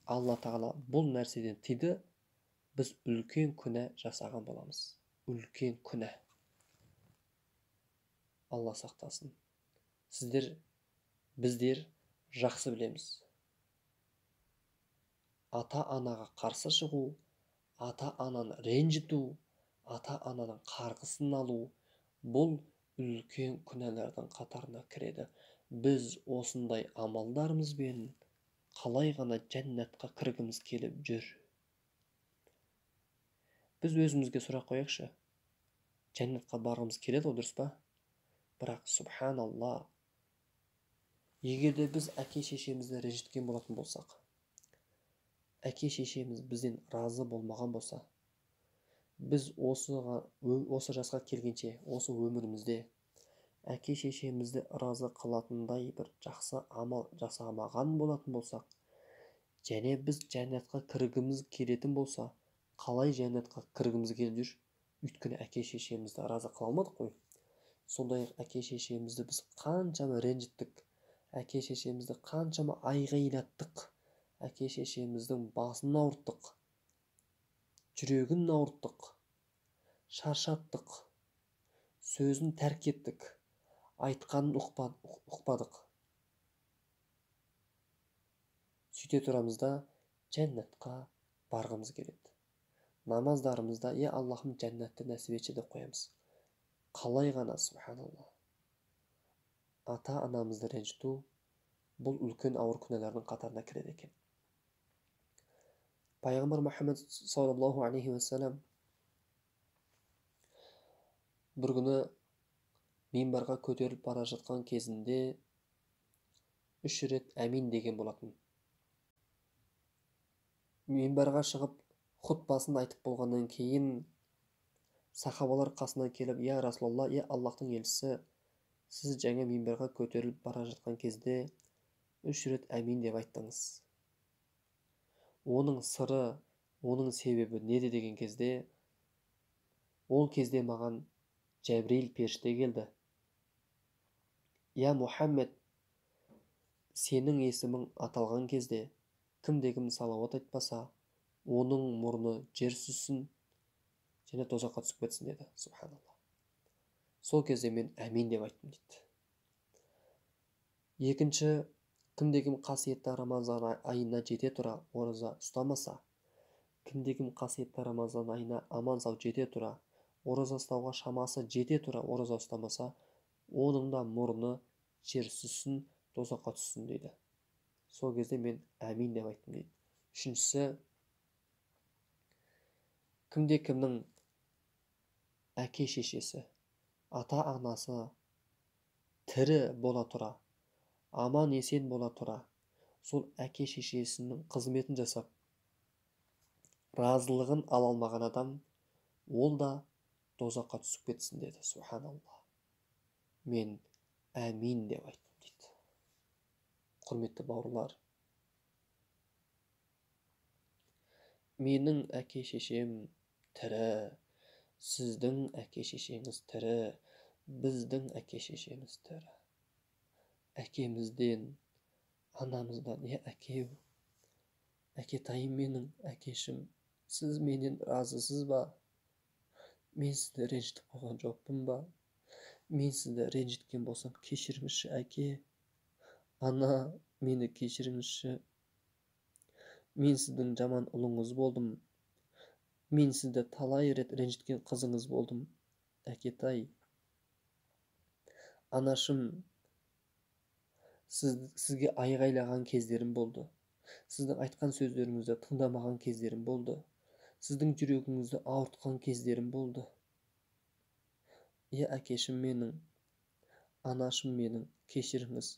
Speaker 1: Алла тағала бұл нәрседен тыйды, біз үлкен күнә жасаған боламыз. Үлкен күнә. Алла сақтасын. Сіздер, біздер жақсы білеміз. Ата-анаға қарсы шығу, ата-ананы ренжіту, ата-ананың қарғысын алу, бұл үлкен күнәлардың қатарына кіреді. Біз осындай амалдарымызбен қалай ғана жәннатқа кіргіміз келіп жүр? Біз өзімізге сұрақ қояйықшы. Жәннатқа барғымыз келеді ғой, дұрыс па? Бірақ субханалла,
Speaker 2: Егер де біз әке шешемізді ренжіткен болатын болсақ, әке шешеміз бізден разы болмаған болса, біз осы жасқа келгенше, осы өмірімізде әке шешемізді разы қылатындай бір жақсы амал жасамаған болатын болсақ, және біз жәннатқа кіргіміз келетін болса, қалай жәннатқа кіргіміз келіп жүр? Өйткені әке шешемізді разы қыла алмадық қой. Сондай-ақ әке шешемізді біз қаншама ренжіттік, әке шешемізді қаншама айғайлаттық, әке шешеміздің басын ауырттық, жүрегін ауырттық, шаршаттық, сөзін тәрк еттік, айтқанын ұқпадық. Сөйте тұрамыз да жәннатқа барғымыз келеді. Намаздарымызда, е Аллахым, жәннатты нәсіп етші деп қоямыз. Қалай ғана, субханалла. Ата-анамызды ренжіту бұл үлкен ауыр күнәлардың қатарына кіреді екен. Пайғамбар Мұхаммед саллаллаху алейхи уассалам бір күні минбарға көтеріліп бара жатқан кезінде 3 рет әмин деген болатын. Минбарға шығып хутбасын айтып болғаннан кейін сахабалар қасына келіп, я Расулалла, я Аллахтың елшісі, сіз жаңа минбарға көтеріліп бара жатқан кезде 3 рет әмин деп айттыңыз. Оның сыры, оның себебі неде деген кезде, ол кезде маған Жәбірейіл періште келді. Я Мұхаммед, сенің есімің аталған кезде кімде-кім салауат айтпаса, оның мұрны жер сүзсін және тозаққа түсіп кетсін деді. Субханалла. Сол кезде мен әмин деп айттым дейді. Екінші, кімде-кім қасиетті Рамазан айына жете тұра ораза ұстамаса, кімде-кім қасиетті Рамазан айына аман сау жете тұра ораза ұстауға шамасы жете тұра ораза ұстамаса, оның да мұрны жер сүзсін, тозаққа түссін дейді. Сол кезде мен әмин деп айттым дейді. Үшіншісі, кімде кімнің әке шешесі, ата-анасы тірі бола тұра, аман есен бола тұра, сол әке шешесінің қызметін жасап, разылығын ала алмаған адам, ол да тозаққа түсіп кетсін деді. Субханалла. Мен әмин деп айттым дейді. Құрметті бауырлар, менің әке шешем тірі, сіздің әке шешеңіз тірі, біздің әке шешеміз тірі. Әкемізден, анамыздан, е әке, әкетайым менің, әкешім, сіз менен разысыз ба? Мен сізді ренжітіп қойған жоқпын ба? Мен сізді ренжіткен болсам, кешіріңізші, әке. Ана, мені кешіріңізші. Мен сіздің жаман ұлыңыз болдым. Мен сізді талай рет ренжіткен қызыңыз болдым, әкетай. Анашым, сізге айғайлаған кездерім болды. Сіздің айтқан сөздеріңізді тыңдамаған кездерім болды. Сіздің жүрегіңізді ауыртқан кездерім болды. Е әкешім менің, анашым менің, кешіріңіз.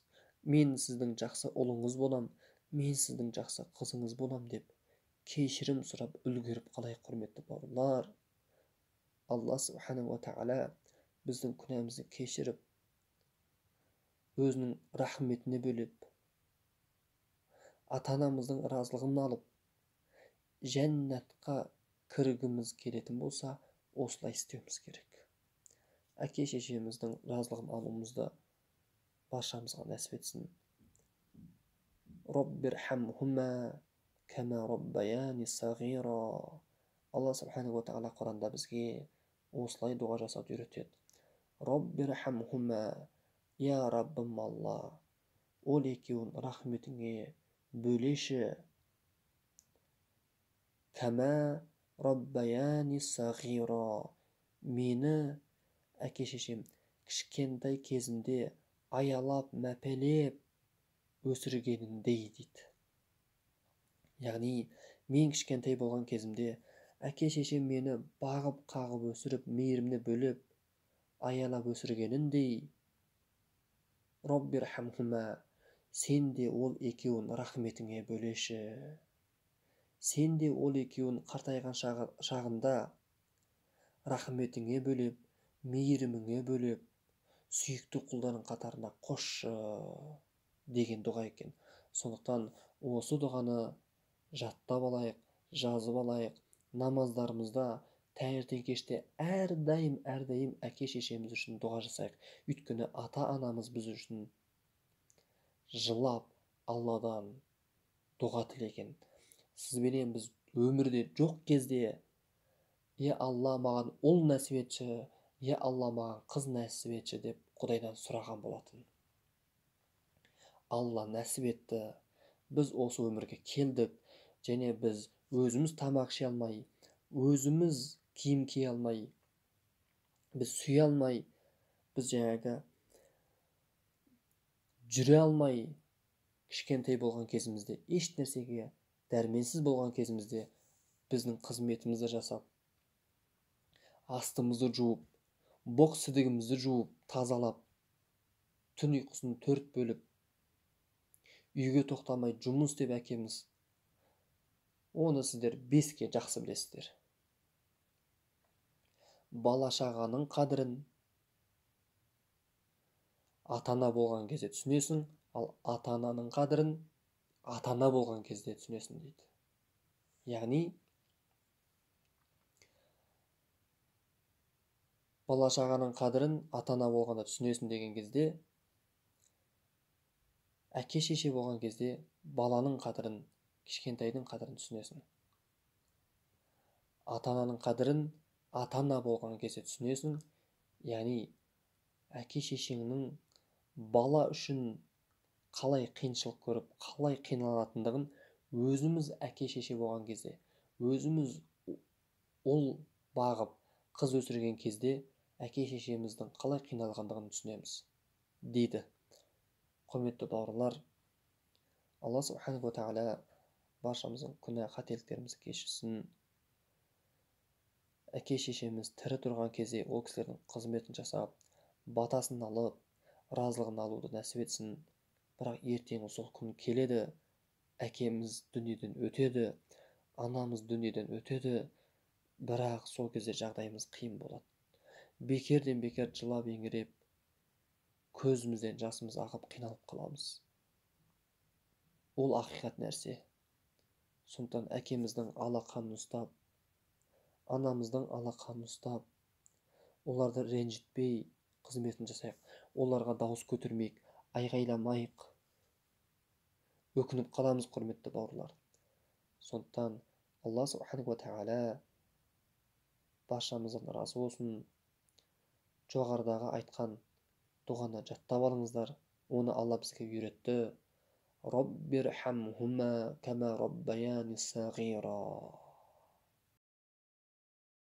Speaker 2: Мен сіздің жақсы ұлыңыз болам, мен сіздің жақсы қызыңыз болам деп кешірім сұрап үлгеріп қалайық, құрметті бауырлар. Алла субханаху ва тағала біздің күнәмізді кешіріп, өзінің рахметіне бөлеп, ата-анамыздың разылығын алып, жәннатқа кіргіміз келетін болса, осылай істеуіміз керек. Әке шешеміздің разылығын алуымызды баршамызға нәсіп етсін. Роббирхамхума кама роббаяни сағира. Алла субханаху ва тағала Құранда бізге осылай дұға жасауды үйретеді. Роббирхамхума, я Раббым Алла, ол екеуін рахметіңе бөлеші. Кама роббаяни сағира, мені әке шешем кішкентай кезімде аялап, мәпелеп өсіргеніндей дейді. Яғни мен кішкентай болған кезімде әке шешем мені бағып қағып өсіріп, мейіріміне бөліп, аялап өсіргеніндей, Роббирхамхума, Сен де ол екеуін рахметіңе бөлеші. Сен де ол екеуін қартайған шағында рахметіңе бөлеп, мейіріміңе бөлеп, сүйікті құлдарың қатарына қосшы деген дұға екен. Сондықтан осы дұғаны жаттап алайық, жазып алайық. Намаздарымызда таңертең кеште әрдайым әке шешеміз үшін дұға жасайық. Өйткені ата-анамыз біз үшін жылап Алладан дұға тілеген. Сізбенен біз өмірде жоқ кезде, е Алла маған ұл нәсіп етші, е Алла маған қыз нәсіп етші деп Құдайдан сұраған болатын. Алла нәсіп етті. Біз осы өмірге келдік және біз өзіміз тамақ іше алмай, өзіміз киім кие алмай, біз сүйе алмай, біз жаңағы жүре алмай, кішкентай болған кезімізде, еш нәрсеге дәрменсіз болған кезімізде біздің қызметімізді жасап, астымызды жуып, боқ сідігімізді жуып, тазалап, түн ұйқысын төрт бөліп, үйге тоқтамай жұмыс істеп әкеміз, оны сіздер 5-ке жақсы білесіздер. Бала шағаның қадірін ата-ана болған кезде түсінесің, ал ата-ананың қадірін ата-ана болған кезде түсінесің дейді. Яғни бала шағаның қадірін ата-ана болғанда түсінесің деген кезде, әке шеше болған кезде баланың қадірін, кішкентайдың қадірін түсінесің. Ата-ананың қадірін ата-ана болған кезде түсінесің. Яғни әке шешеңнің бала үшін қалай қиыншылық көріп, қалай қиналатындығын өзіміз әке шеше болған кезде, өзіміз ұл бағып, қыз өсірген кезде әке шешеміздің қалай қиналғандығын түсінеміз дейді. Құрметті бауырлар, Алла субханаху ва тағала баршамыздың күнә қателіктерімізді кешірсін. Әке шешеміз тірі тұрған кезде ол кісілердің қызметін жасап, батасын алып, разылығын алуды нәсіп етсін. Бірақ ертең сол күн келеді, әкеміз дүниеден өтеді, анамыз дүниеден өтеді, бірақ сол кезде жағдайымыз қиын болады. Бекерден бекер жылап еңіреп, көзімізден жасымыз ағып қиналып қаламыз. Ол ақиқат нәрсе. Сондықтан әкеміздің алақанын ұстап, анамыздың алақанын ұстап, оларды ренжітпей қызметін жасайық, оларға дауыс көтермейік, айғайламайық. Өкініп қаламыз, құрметті бауырлар. Сондықтан Алла субханаху ва тағала баршамыздан разы болсын. Жоғарыдағы айтқан дұғаны жаттап алыңыздар. Оны Алла бізге үйретті. Роббирхамхума кама раббаяни сағира.